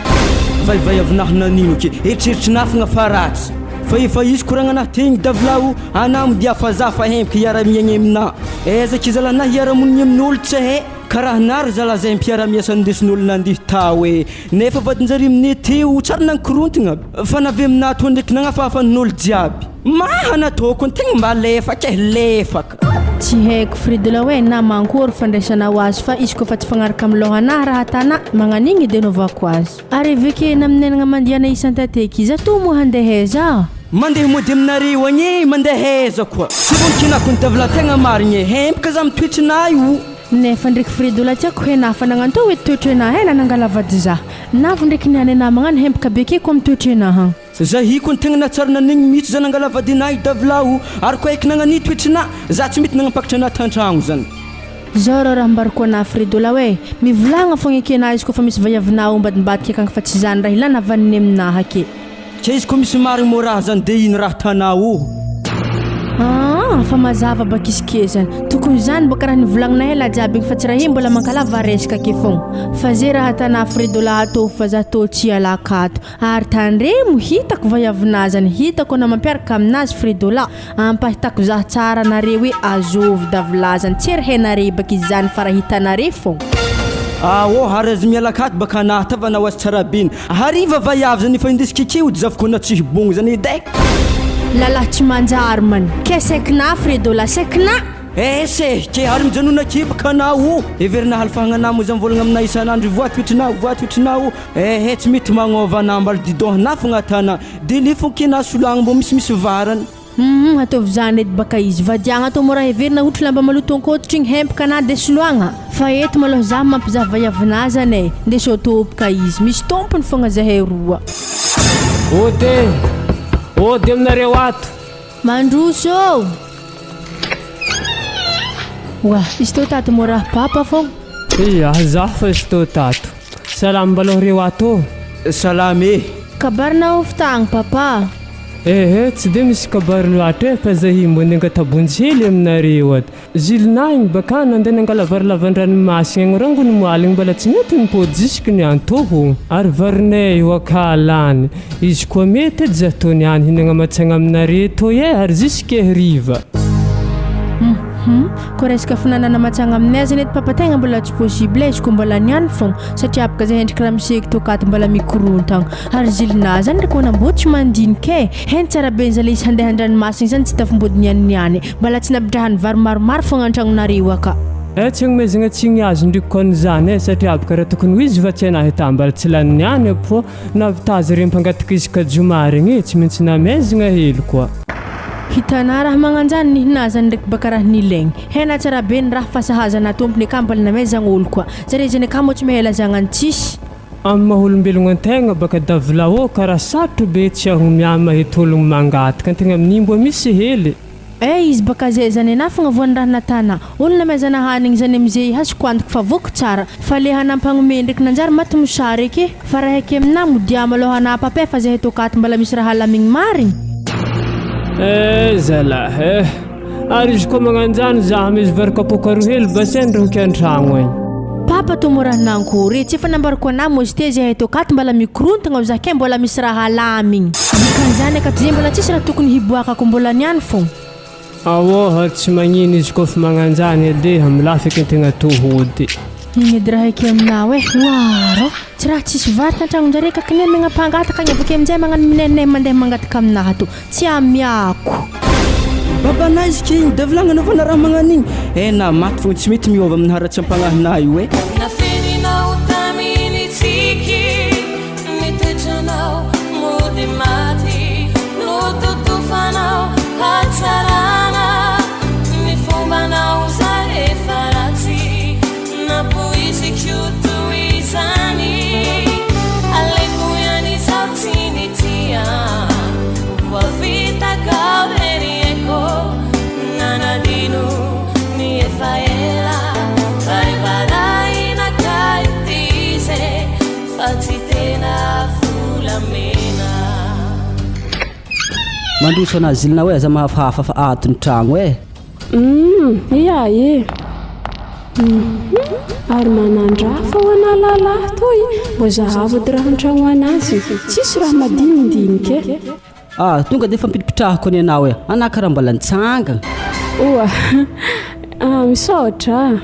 Vaivaiavinahy nanino ke, eritreritrinah fogna fa ratsy. Fa efa hisy koragnanah tegny davla o, anah modia fa za fa hempaka hiara miaigna aminah. Aiza ke zalah hiara monigny amin'olo tsy hay. Karaha nary zala zay mpiara-miasa nindesin'olo nandihy tao e! Nefa vadinjare aminay teo tsary nankorontagna fa navy aminah toa ndraiky nagnafahafa n'olo jiaby. Maha nataoko ny tegna mba lefaka e, lefaka. Tsy haiko Fridla hoe na mankory fandraisanao azy fa izy koa fa tsy fagnaraka amin'ny lohanah raha atanah magnan'igny de anaovako azy. Ary aveke naminenagna mandiana isan-tateky iza toa moa handeha aiza? Mandeha mody aminareo agny e, mandeha aiza koa? Tsy voninkinako ny davla tegna marigny e, hempaka za mitoetrinah io. Nefa ndreky Fredola tiako he fa nagnantô hoe toetrenà he na nangala vady za. Navy ndreky niany anà magnano hempaka be ke ko am toetrenà han. Zahiko ny tegna nahatsara nanigny mihitsy za nangala vadinà i Davla o, ary koa eky nagnania toetrinà, za tsy mety nagnampakatra anà tantragno zany. Zao rô raha ambarako anà Fredola hoe, mivolagna fogna eky anà izy kôfa misy vaiavinà ao ambadimbadika akagny fa tsy zany raha ilana vaniny aminà ake. Ke izy ko misy marigny mo raha zany de ino raha tanao o? Aa fa mazava baka izy ke zany. Tokony zany baka raha nivolagninay ela jiaby igny fa tsy raha igny mbola mankalava resaka ake fogna. Fa ze raha tanà Fredola ataovy fa za tô tsy hialako ato. Ary tandremo hitako vaiavinà zany hitako anao mampiaraka aminazy Fredola. Ampahitako zah tsara anare hoe azovy davilazany tsy ery henare baka izany fa raha hitanare fogna. Aô ary aza miala akato baka anah ta va nao azy tsara be ny hariva vaiavy zany efa indesiko eke ody zavoko anah tsy hibogno zany edy eh. Lalahy tsy manjary man. Ke sekina Fredo la sekina! Eh se, ke ary mijanona ake baka anah o! Heverina halifahagna anah moa zany mivolagna aminah isan'andro voatoetrinah voatoetrinah o! Eh eh tsy mety magnova anah mbala didon anah fogna atanah de lefoko ke na solagna mbô misimisy varany. Humm ataovy zany edy baka izy vadiagna atao mora heverina hotry lamba maloto ankototry igny hempaka na de soloagna fa eto malôha za mampizaha vaiavinah zany e ndeso tôpka izy misy tompony fogna zahay roa. Ody e! Ody aminareo ato! Mandroso ô! Oa, izy teo tato mora papa fogna. Ia, za fa izy teo tato. Salama mbalôha reo ato ô! Salama e! Kabary naofy tagny papa. Ehe, tsy dia misy kabary loatra e, fa zahay mbo ndeha angatabonjy hely aminareo ato. Zilina igny baka nandeha nangala vary lavan-dranomasina igny rangony moaligny mbola tsy nety nipody jusque ny antoho. Ary varinay io aka lany. Izy koa mety edy zah tô niany hihinagna matsagna aminareo tô e, ary jusque hariva. Hum, koa resaka finanana matsagna aminay zany eto papa tegna mbola tsy possible e, izy koa mbola niany fogna, satria afaka zay endriky ramose tokaty mbola mikorontagna. Ary zilinà zany ry kona mbô tsy mandinika e! Heny tsara be nzale izy handeha andranomasina zany tsy tafimbody niany niany, mbala tsy nampidrahany vary maromaro fogna antragnonareo aka. Eh tsy agnomezagna tsigny azy ndriky kony zany eh satria aby karaha tokony ho izy fa tsy anahy ta mbala tsy lany niany aby fô navita azy regny mpangataka izy ka joma regny eh tsy maintsy namezagna hely koa. Hitanà raha magnanjany nihinà zany ndraiky baka raha nilaigny. Hena tsara be ny raha fa sahaza anà tompony aka mbala namezagna olo koa. Zare zany aka moa tsy mahay lazagna ny tsisy. Amin'ny maha olombelogno antegna baka davilao karaha sarotro be tsy ahomia mahita ologno mangataka antegna amin'igny mbô misy hely. Eh izy baka zay zany anah fogna voany raha natana olo namezana hanigny zany amizay hasiko antoko fa voky tsara fa le hanampagnome ndreky nanjary maty mosary eky fa raha eky aminah modia malôha anah pape fa zahay tô akato mbala misy raha alamigny marigny. Eh zalahy eh! Ary izy koa magnanjany zah misy vary kapoaka roa hely bassin ndroky antragno agny. Papa tô mora nankory e, tsy efa nambarako anah moa izy te zahay tô akato mbala mikorontagna ao zah kay mbola misy raha alamigny. Dikan'izany akato zay mbola tsisy raha tokony hiboakako mbola niany fô. Aoha tsy magnino izy kôfa magnanjany ede milafika antegna tô hody. Igny edy raha eky aminao e, oaro, tsy raha tsisy vary tantragnonjare ka kine megna mpangataka agny avake aminjay magnano minene mandeha mangataka aminahy ato, tsy amiako. Babanay izy ke igny de vilagny anaovana raha magnan'igny eh na maty fogna tsy mety miôva amin'ny haratsiam-pagnahinah io eh. Nafeninao tamin'ny tsiky ny toetranao mody maty nototofanao hatsarana ny fombanao zay efa ratsy nampoiziko toy izany aleoko ihany izaho tsy nitia voafitakao hery aiko nanadino ny efa ela Baribaraina kay ity izy e fa tsy tena volamena. Mandroso anah zilina hoe aza mahafahafa fa ato ny tragno eh. Humm ia e! Humm ary manandrafa ho anah lalahy toy mbô zahavo edy raha antragno anazy tsisy raha madinidinika e! Ah, tonga dia fampidipitrahako ny anao e! Anah karaha mbola nitsangana. Oa, ah, misaotra ah.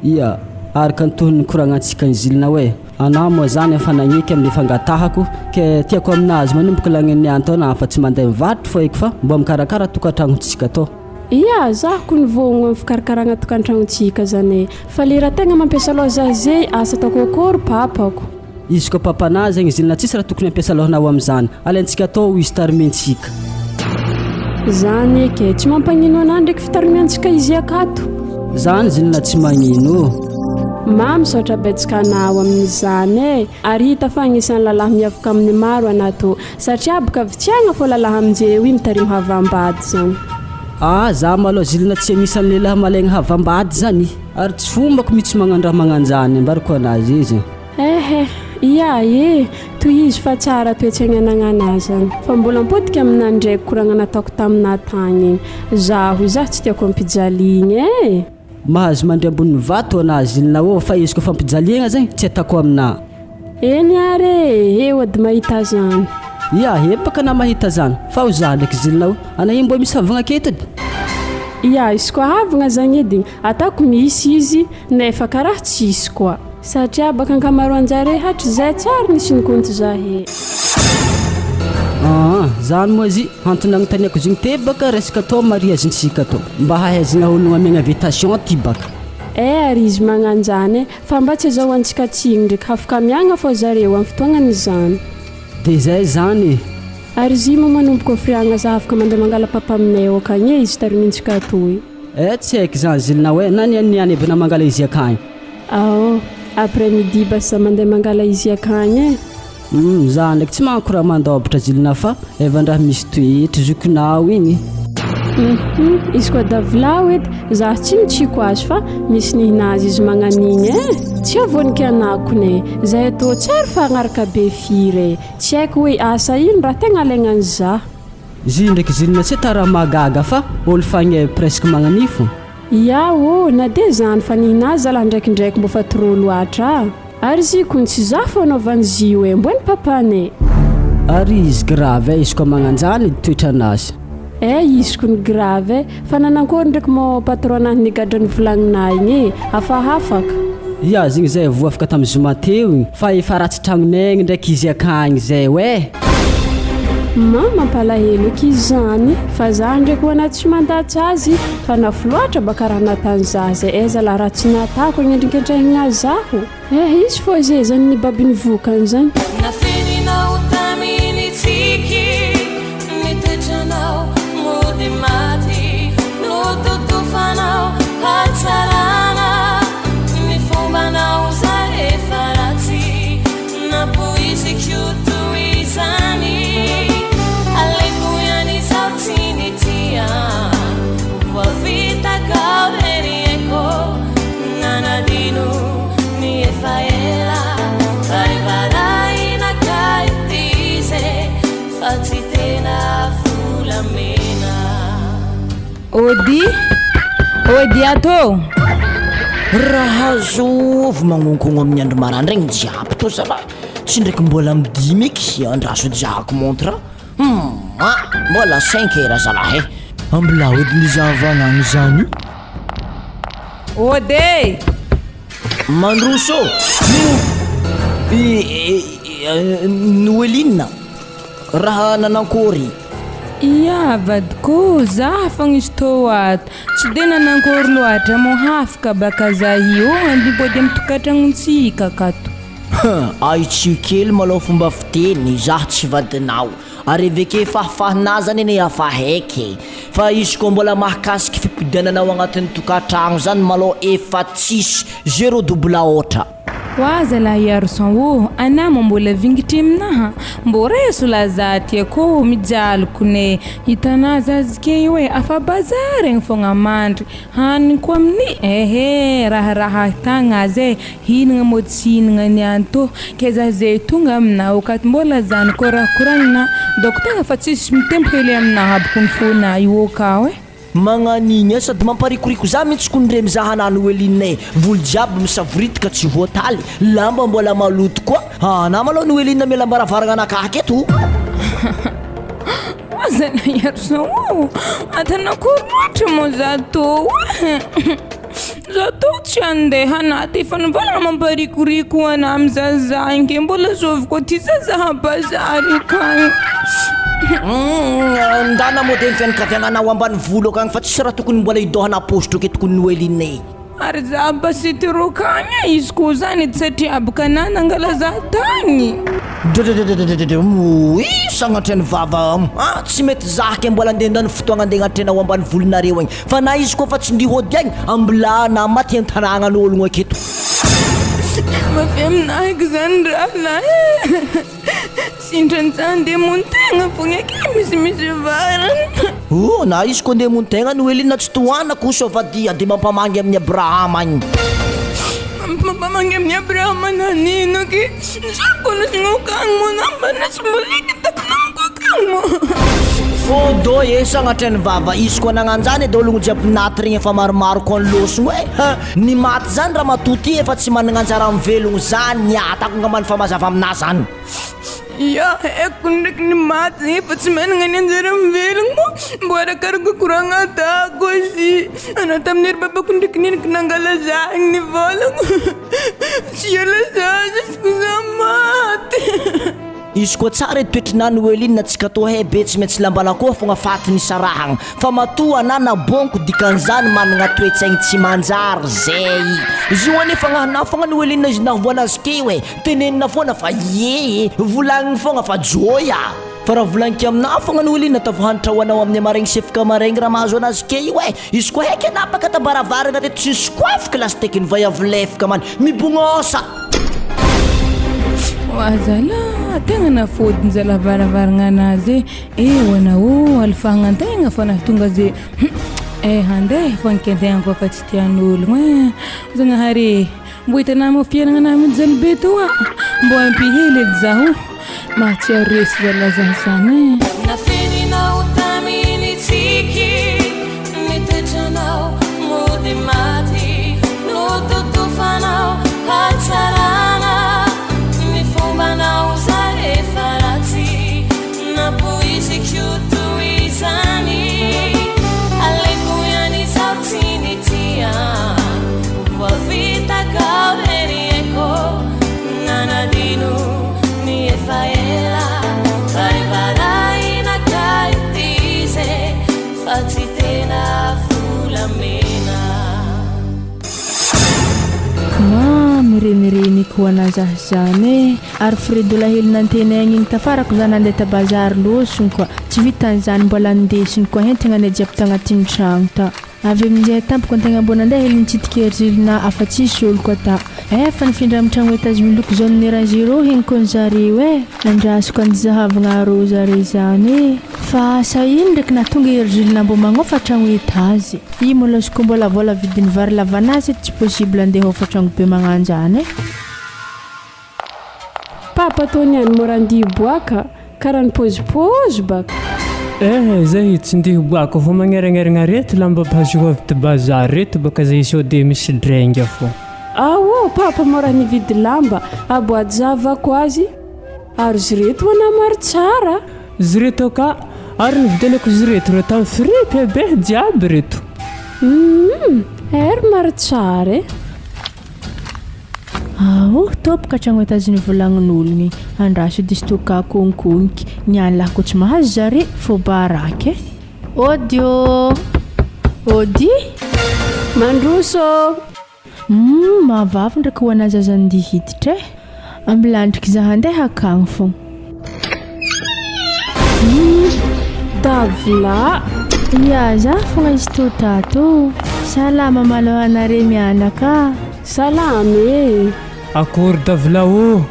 Ia, araka ny tohin'ny nikoragnantsika ny zilina hoe, anah moa zany efa nagneky amin'ny fangatahako, ke tiako aminazy manomboka lagniny niany tao anah fa tsy mandeha mivarotro fô eky fa mba mikarakara tokantragnontsika tô. Ia, zaho kony vogno amin'ny fikarakaragna tokantragnontsika zany e! Fa le raha tegna mampiasa loha zah zey asa ataoko akôry papako. Izy koa papanah zegny zilina tsisy raha tokony ampiasa lohanao amizany, alaintsika atao izy tarimintsika. Zany eky e, tsy mampagnino anah ndreky fitaromiantsika izy akato. Zany zilina tsy magnino. Ma misaotra betsaka anao amin'izany e! Ary hita fa agnisan'ny lalahy miavaka amin'ny maro anah tô, satria boka vitsiagna fô lalahy aminjeo i mitarimo havam-bady zany. Ah za malôha zilina tsy agnisan'ny lehilahy malaigna havam-bady zany, ary tsy fombako mitsy magnano raha magnanjany, ambarako anazy izy. Eh eh, ia eh, tohizo fa tsara toetsaigna anagnanà zany. Fa mbola mipodika aminà ndraiky koragna nataoko taminà tagny igny. Zaho izaho tsy tiako ampijaliagna eh. Mahazo mandry ambony vato anà zilina ô fa izy koa fampijaliagna zegny tsy atako aminà. Eny ary e, eo ady mahita zany. Ia, epaka anà mahita zany, fa ho za ndraiky zilina ô, anà io mbô misy havagna aketo edy. Ia, izy koa havagna zagny edy, ataoko misy izy, nefa karaha tsisy koa. Satria baka ankamaroanjare hatrizay tsy ary nisy nikonty zahe. Aa zany moa izy antony agnontaniako izy igny te baka resaka tô mariazintsika tô mba hahaizagna ologna amiagna invitation ty baka. Eh ary izy magnanjany eh, fa mba tsy azahoantsika tsiny ndreky hafaka miagna fô zareo am fotoagnany izany. De zay zany e. Ary izy moa manomboka offriagna za afaka mande mangala papa aminay ao akagny eh izy tarimintsika atoy. Eh tsy haiko zany zilina hoe na niany niany aby na mangala izy akagny. Ao, après midi bas za mandeha mangala izy akagny eh. Humm za ndraiky tsy manko raha mandôbitra zilina fa evan-draha misy toetry zokinao igny. Humm izy koa davilao edy za tsy mitsiko azy fa misy nihinazy izy magnan'igny eh! Tsy avoaniky anakony eh! Zay tô tsy ary fa agnaraka be firy eh! Tsy haiko hoe asa ino raha tegna alaigna an'i za. Izy ndraiky zilina tsy ata raha mahagaga fa olo fagna presque magnanifo. Ia ô, na dia zany fa nihina zalahy ndraikindraiky mbô fa trop loatra a! Ary zy kony tsy za fô anaovany zio e, mbô ny papany e! Ary izy grave e, izy koa magnanjany toetranazy. Eh izy kony grave e, fa nanankory ndraiky mô patron nahy nigadra nivolagnina igny e, hafahafa ka. Ia zegny zay voafaka tam zoma teo igny fa efa ratsy tragnonay agny ndraiky izy akagny zay oe. Ma mampalahelo eky izy zany fa za ndraiky ho anah tsy mandatsa azy fa nafo loatra baka raha natany za zay aiza lah raha tsy natako agnendrinkentrehigna zaho eh izy fô ze zany nibaby ny vokany zany. Nafeninao tamin'ny tsiky ny toetranao mody maty nototofanao hatsarana ny fombanao zay efa ratsy nampoiziko toy izany aleoko ihany izaho tsy nitia. Ody! Ody ato ô! Raha zovy magnonkogno amin'ny andro maraindraigny jiaby tô zalahy, tsy ndraiky mbola midimy eky, andraso jiahako montre a! Humm ah! Mbola cinq heures zalahy e! Ambilao edy ny zahavana agny zany. Ody e! Mandroso ô! Noeline, raha nanankôry? Ia vadiko, za fogna izy tô ato, tsy de nanankôry loatra mô hafaka baka za io andimpody amy tokantragnontsika akato. Huh, ahitsio kely malôha fomba fiteny, zah tsy vadinao. Ary aveke fahafahanà zany anie hafa heky e! Fa izy koa mbola mahakasiky fipodianana ao agnatin'ny tokantragno zany malôha efa tsisy, zéro double aotra. Oa zalahy Arson ô, anà moa mbola vingitry aminaha, mbô raiso lah za ty akô mijaly kone, hitanà zazike io e, afa bazary agny fogna mandry, hanigny koa amin'ny ehe raharaha ahitagna azy e, Hinagna mô tsy hinagna niany tô ke za ze tonga amina okaty mbôla zany koa raha koragnina dôko tegna fa tsisy mitempo hely amina aby kony fona io okao e. Magnanigny eh, sady mamparikoriko za mintsy kony ndre mizaha ana Noeline eh, volo jiaby misavoritaka tsy voataly, lamba mbola maloto koa, ana malôha Noeline miala ambaravaragna anakahy aketo. Aza nahiarison ô, atanako loatra moa za tô eh. Za tô tsy andeha anaty efa nivalagna mamparikoriko ana amy zaza inge mbola zovy koa ty zaza habazary akagny. Ndana mody amy fianakaviagna anao ambanivolo akagny fa tsisy raha tokony mbola hidohana paositra aketo kony Noeline e. Ary za basitiro akagny e izy koa zany edy satria aboka anah nangala za tagny. Dredredredredredre oui sagnatria ny vava ah tsy mety zah ke mbola andeha ndany fotoagna andeha agnatrenao ambanivolonareo agny fa na izy koa fa tsy ndia hody agny ambilà na maty an-tanàgnan'ologno aketo. Mafy aminahy eky zany rahalahy e! Sindrany za andeha hamono-tegna fogna eky misimisy varany. Oh na izy koa andeha hamono-tegna Noeline tsy tohanako sao fa dia dia mampamangy amin'i Abrahama agny. Mampamangy amin'i Abrahama nanino aky? Za koa nasy moa namba nasy mbola hitako namako akagny moa. Fôdô e sagnatria ny vava izy koa nagnanjany edy ologno jiaby naty regny efa maromaro koa nilôsogno e ha ny maty zany ramatoa ty efa tsy managna anjara mivelogno zany atako ngambany fa mazava aminah zany. Ya haiko ndraiky ny maty zegny efa tsy managna ny anjara mivelogno moa mbô arakaraka koragna atako izy anao tamin'ny ery babako ndraiky neniko nangala za igny nivolagna. Tsy ela zaza izy ko za maty. Izy koa tsara edy toetrinà Noeline tsy ka tô he be tsy maintsy lambanà koa fogna faty nisarahagna fa matoa anà nabônko dikan'izany managna toetsaigny tsy manjary zay izy io anie fagnahinà fogna Noeline izy nahavoana azy teo e tenenina foana fa ie e volagniny fogna fa jôy a fa raha volagniky aminà fogna Noeline ataovy hanitra ho anao amin'ny maraigny sefoka maraigny raha mahazo anazy ke io e Izy koa heky anapaka tambaravarana teto tsy nisy koafika lasiteky ny vaiavy lefika many mibognôsa. Oa zala, tegna nafôdiny zala varavaragna anazy e, ewa na ô alifahagna antegna fa nahatonga ze hum eh handeha fô ny antegna koa fa tsy tian'ologno e, Zagnahary e, mbô hitanà moa fiaignana anah mijaly be toa, mbô ampy hely edy zaho. Mahatsiaro resy zalahy zah zany e. Nafeninao tamin'ny tsiky ny toetranao mody maty nototofanao hatsarana ny fombanao zay efa ratsy nampoiziko toy izany aleoko ihany izaho tsy nitia voafitakao re ny aiko Nanadino ny efa ela Kay varahina kay ity izy Fa tsy tena volamena. Kma mirenireny koa ana zah zany e! Ary Fredo lahelo nantenaigny igny tafarako zah nandeha ta bazary lôsogno koa tsy vitan'izany mbola nindesiny koa hentigna anay jiaby tagnatin'ny tragno ta. Avy amin'izay tampoka antegna mbô nandeha hely nitsidiky erizilina afa tsisy olo koa ta. Eh fa nifindra amin'ny tragno etage miloko jaune orange rô hegny kony zareo eh. Andrasoko andizahavagna arô zare zany eh. Fa asa ino ndraiky nahatonga erizilina mbô magnofa tragno etage. I mbola izy ko mbola vôla vidin'ny vary lavanasy eto tsy possible andeha hôfa tragno be magnanjany eh. Papa tô niany mora andihy boaka karaha nipôzipôzy baka. Eh, zay tsy ndeha hiboaka fô magneragneragna reto lamba ampahazoa avy ty bazary reto baka zay sao de misy drenga fô. Ao papa mora nividy lamba, aboady zavako azy. Ary zireto hoana maro tsara. Zireto ka, ary nividianako zireto reo tamin'ny fripy e be jiaby reto. Humm, er maro tsara e. Aoh, tompoko hatragno Etazonia volagnin'ologny, andraso diso toka konkonky, niany lahy ko tsy mahazo zare, fô baraka e. Ody ô! Ody! Mandroso ô! Humm mahavavy ndraiky ho anah zaza ndia hiditra eh! Ambilandriky za handeha akagny fô. Humm Davla! Ia za fogna izy tô tato ô! Salama malôha anare mianaka a! Salama e! Akory Davla ô!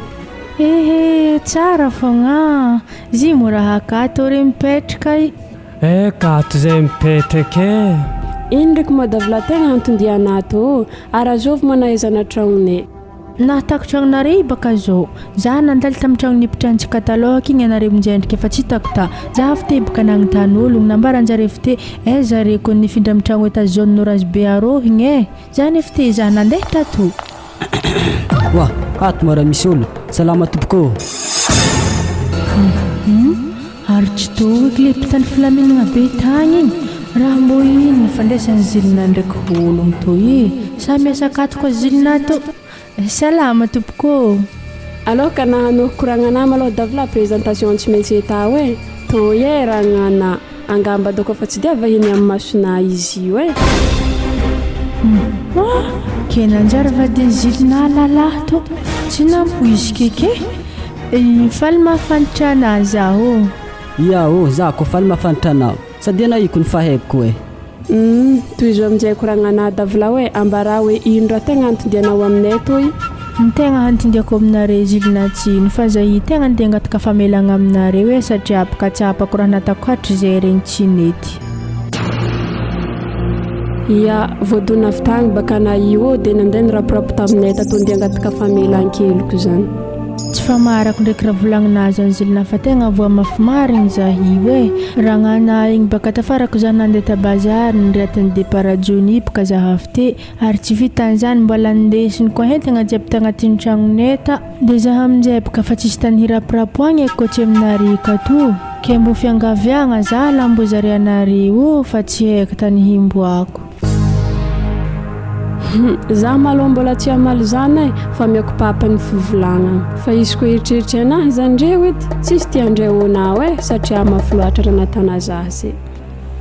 Ehe tsara fogna a! Zy mora hakato ry mipetraka i. Eh ka ato zay mipetraka eh. Ino ndreky moa Davla tegna anton-dianà ato ô? Ary azovy moa nahaizana tragnonay? Nahatako tragnonare i baka zao. Za nandalo tamin'ny tragno nipitrantsika taloha kigny anare monjendrika fa tsy hitako ta. Za avy te baka nagnontany ologno, nambaranjare fte aiza re ko nifindra amin'ny tragno etat zone orange be arô igny eh. Za ne fte za nandeha tato. Oa, ato moa raha misy olo. Salama tompoko ô. Hum, ary tsy toa eky le mpitandro filaminagna be tagny igny? Raha mbô ino ifandraisan'i Zilina ndraiky ologno toy e? Sa miasa akato koa Zilina tô? Salama tompoko ô. Alors ka nahanoro koragnana malôha davla présentation tsy maintsy atao e! Tô e ragnana! Angamba ataoko fa tsy dia vahiny amin'ny masonà izy io e! Hum! Ke nanjary vadin'i Zilina lalahy tô! Tsy nampoiziko eky e! Faly mahafantatra anà zaho ô! Ia ô! Za koa faly mahafantatra anao! Sady ianao iko ny fahaiko e! Humm, tohizo aminjay koragnana Davilao e, ambarao hoe ino raha tegna anton-dianao aminay toy? Ny tegna anton-diako aminareo zilina tsino fa zay tegna ndeha angataka famelagna aminareo e satria bka tsapako raha natako hatrizay regny tsy nety. Ia, voadona avy tagny baka na io ô de nandeha niraporabo taminay tato ndeha angataka famelan-keloko zany. Tsy famarako ndraiky raha volagnina zany zilina fa tegna voa mafy marigny za io e! Ragnana igny baka tafarako za nandeha ta bazary niriatiny départ jony bka za avy te ary tsy vitan'izany mbola nindesiny koa entagna jiaby tagnatin'ny tragnonay ta de za aminjay bka fa tsisy tany hiraporapoagna eky koa tsy aminareo kato ke mbo fiangaviagna za la mbo zare anareo fa tsy haiko tany himboako. Hum, za malôha mbola tsy hamaly zany e, fa ameko papa ny fivolagnana. Fa izy koa eritreritry anahy zany ndreo edy, tsisy tia ndreo onao e, satria mafy loatra raha natana za ze.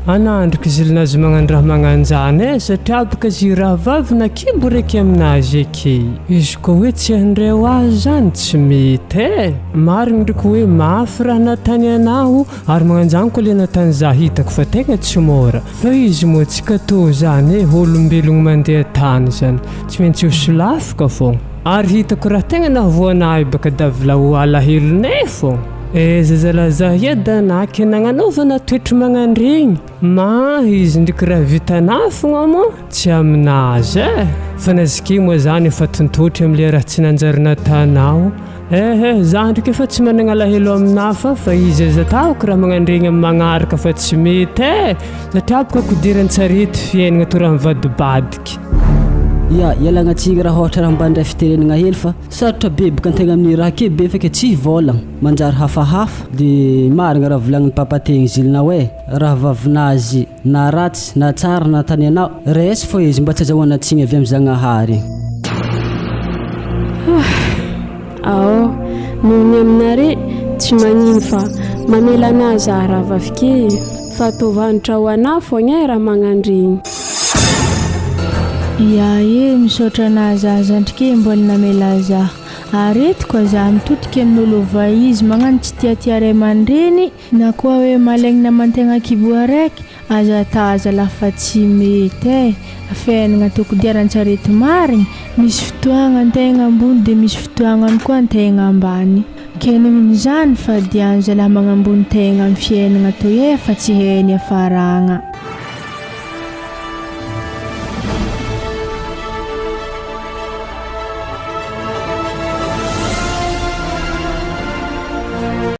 Anandriko zilinazy magnano raha magnanjany e, satria boka zy rahavavy na kibo raiky aminazy eke. Izy koa hoe tsy handreo azy zany tsy mety e. Marigny ndriko hoe mafy raha natany anaho ary magnanjany koa le natany za hitako fa tegna tsy môra. Fa izy moa tsy ka tô zany e, olombelogno mandeha tany zany tsy maintsy ho solafaka fô. Ary hitako raha tegna nahavoa anahy baka davila ho alahelonay fô. Eh zazalahy zah hiadana ke nagnanaovana toetry magnandregny ma izy ndriky raha vitanah fogna moa tsy aminazy eh. Fa nazike moa zany efa tontotry amle raha tsy nanjary natanao. Eh eh zah ndriky efa tsy managna alahelo aminah fa fa izy aza atahoko raha magnandregny amy magnaraka fa tsy mety eh. Satria boka kodiran-tsarety fiaignana toa raha mivadibadiky. Ya, ialagna tsiny raha ôhatra raha mba ndray fitenenagna hely fa sarotra be boka antegna amin'ny raha ke be feky tsy hivôlagna, manjary hafahafa, de marigna raha volagnin'i papa tegny zilina hoe raha vavinazy na ratsy na tsara na tany anao, resy fô izy mba tsy azahoana tsiny avy amy Zagnahary. Ao, noho ny aminare, tsy magnino fa mamela anah zah rahavavy kely fa ataovy hanitra ho anah fogna eh raha magnandregny. Ya eh, misaotra anah zah zandry kely mbola namela zah. Aretiko zah mitodika amin'olo vaizy magnano tsy tiatia ray aman-dreny na koa hoe malaigny naman-tegna kibo araiky, Aza atao azalahy fa tsy mety eh! Fiainagna tô kodiaran-tsarety marigny, misy fotoagna antegna ambony de misy fotoagnany koa antegna ambany, ke nohon'izany fadiagny zalahy magnambony tegna am fiainagna toy eh fa tsy hay ny hafaragna.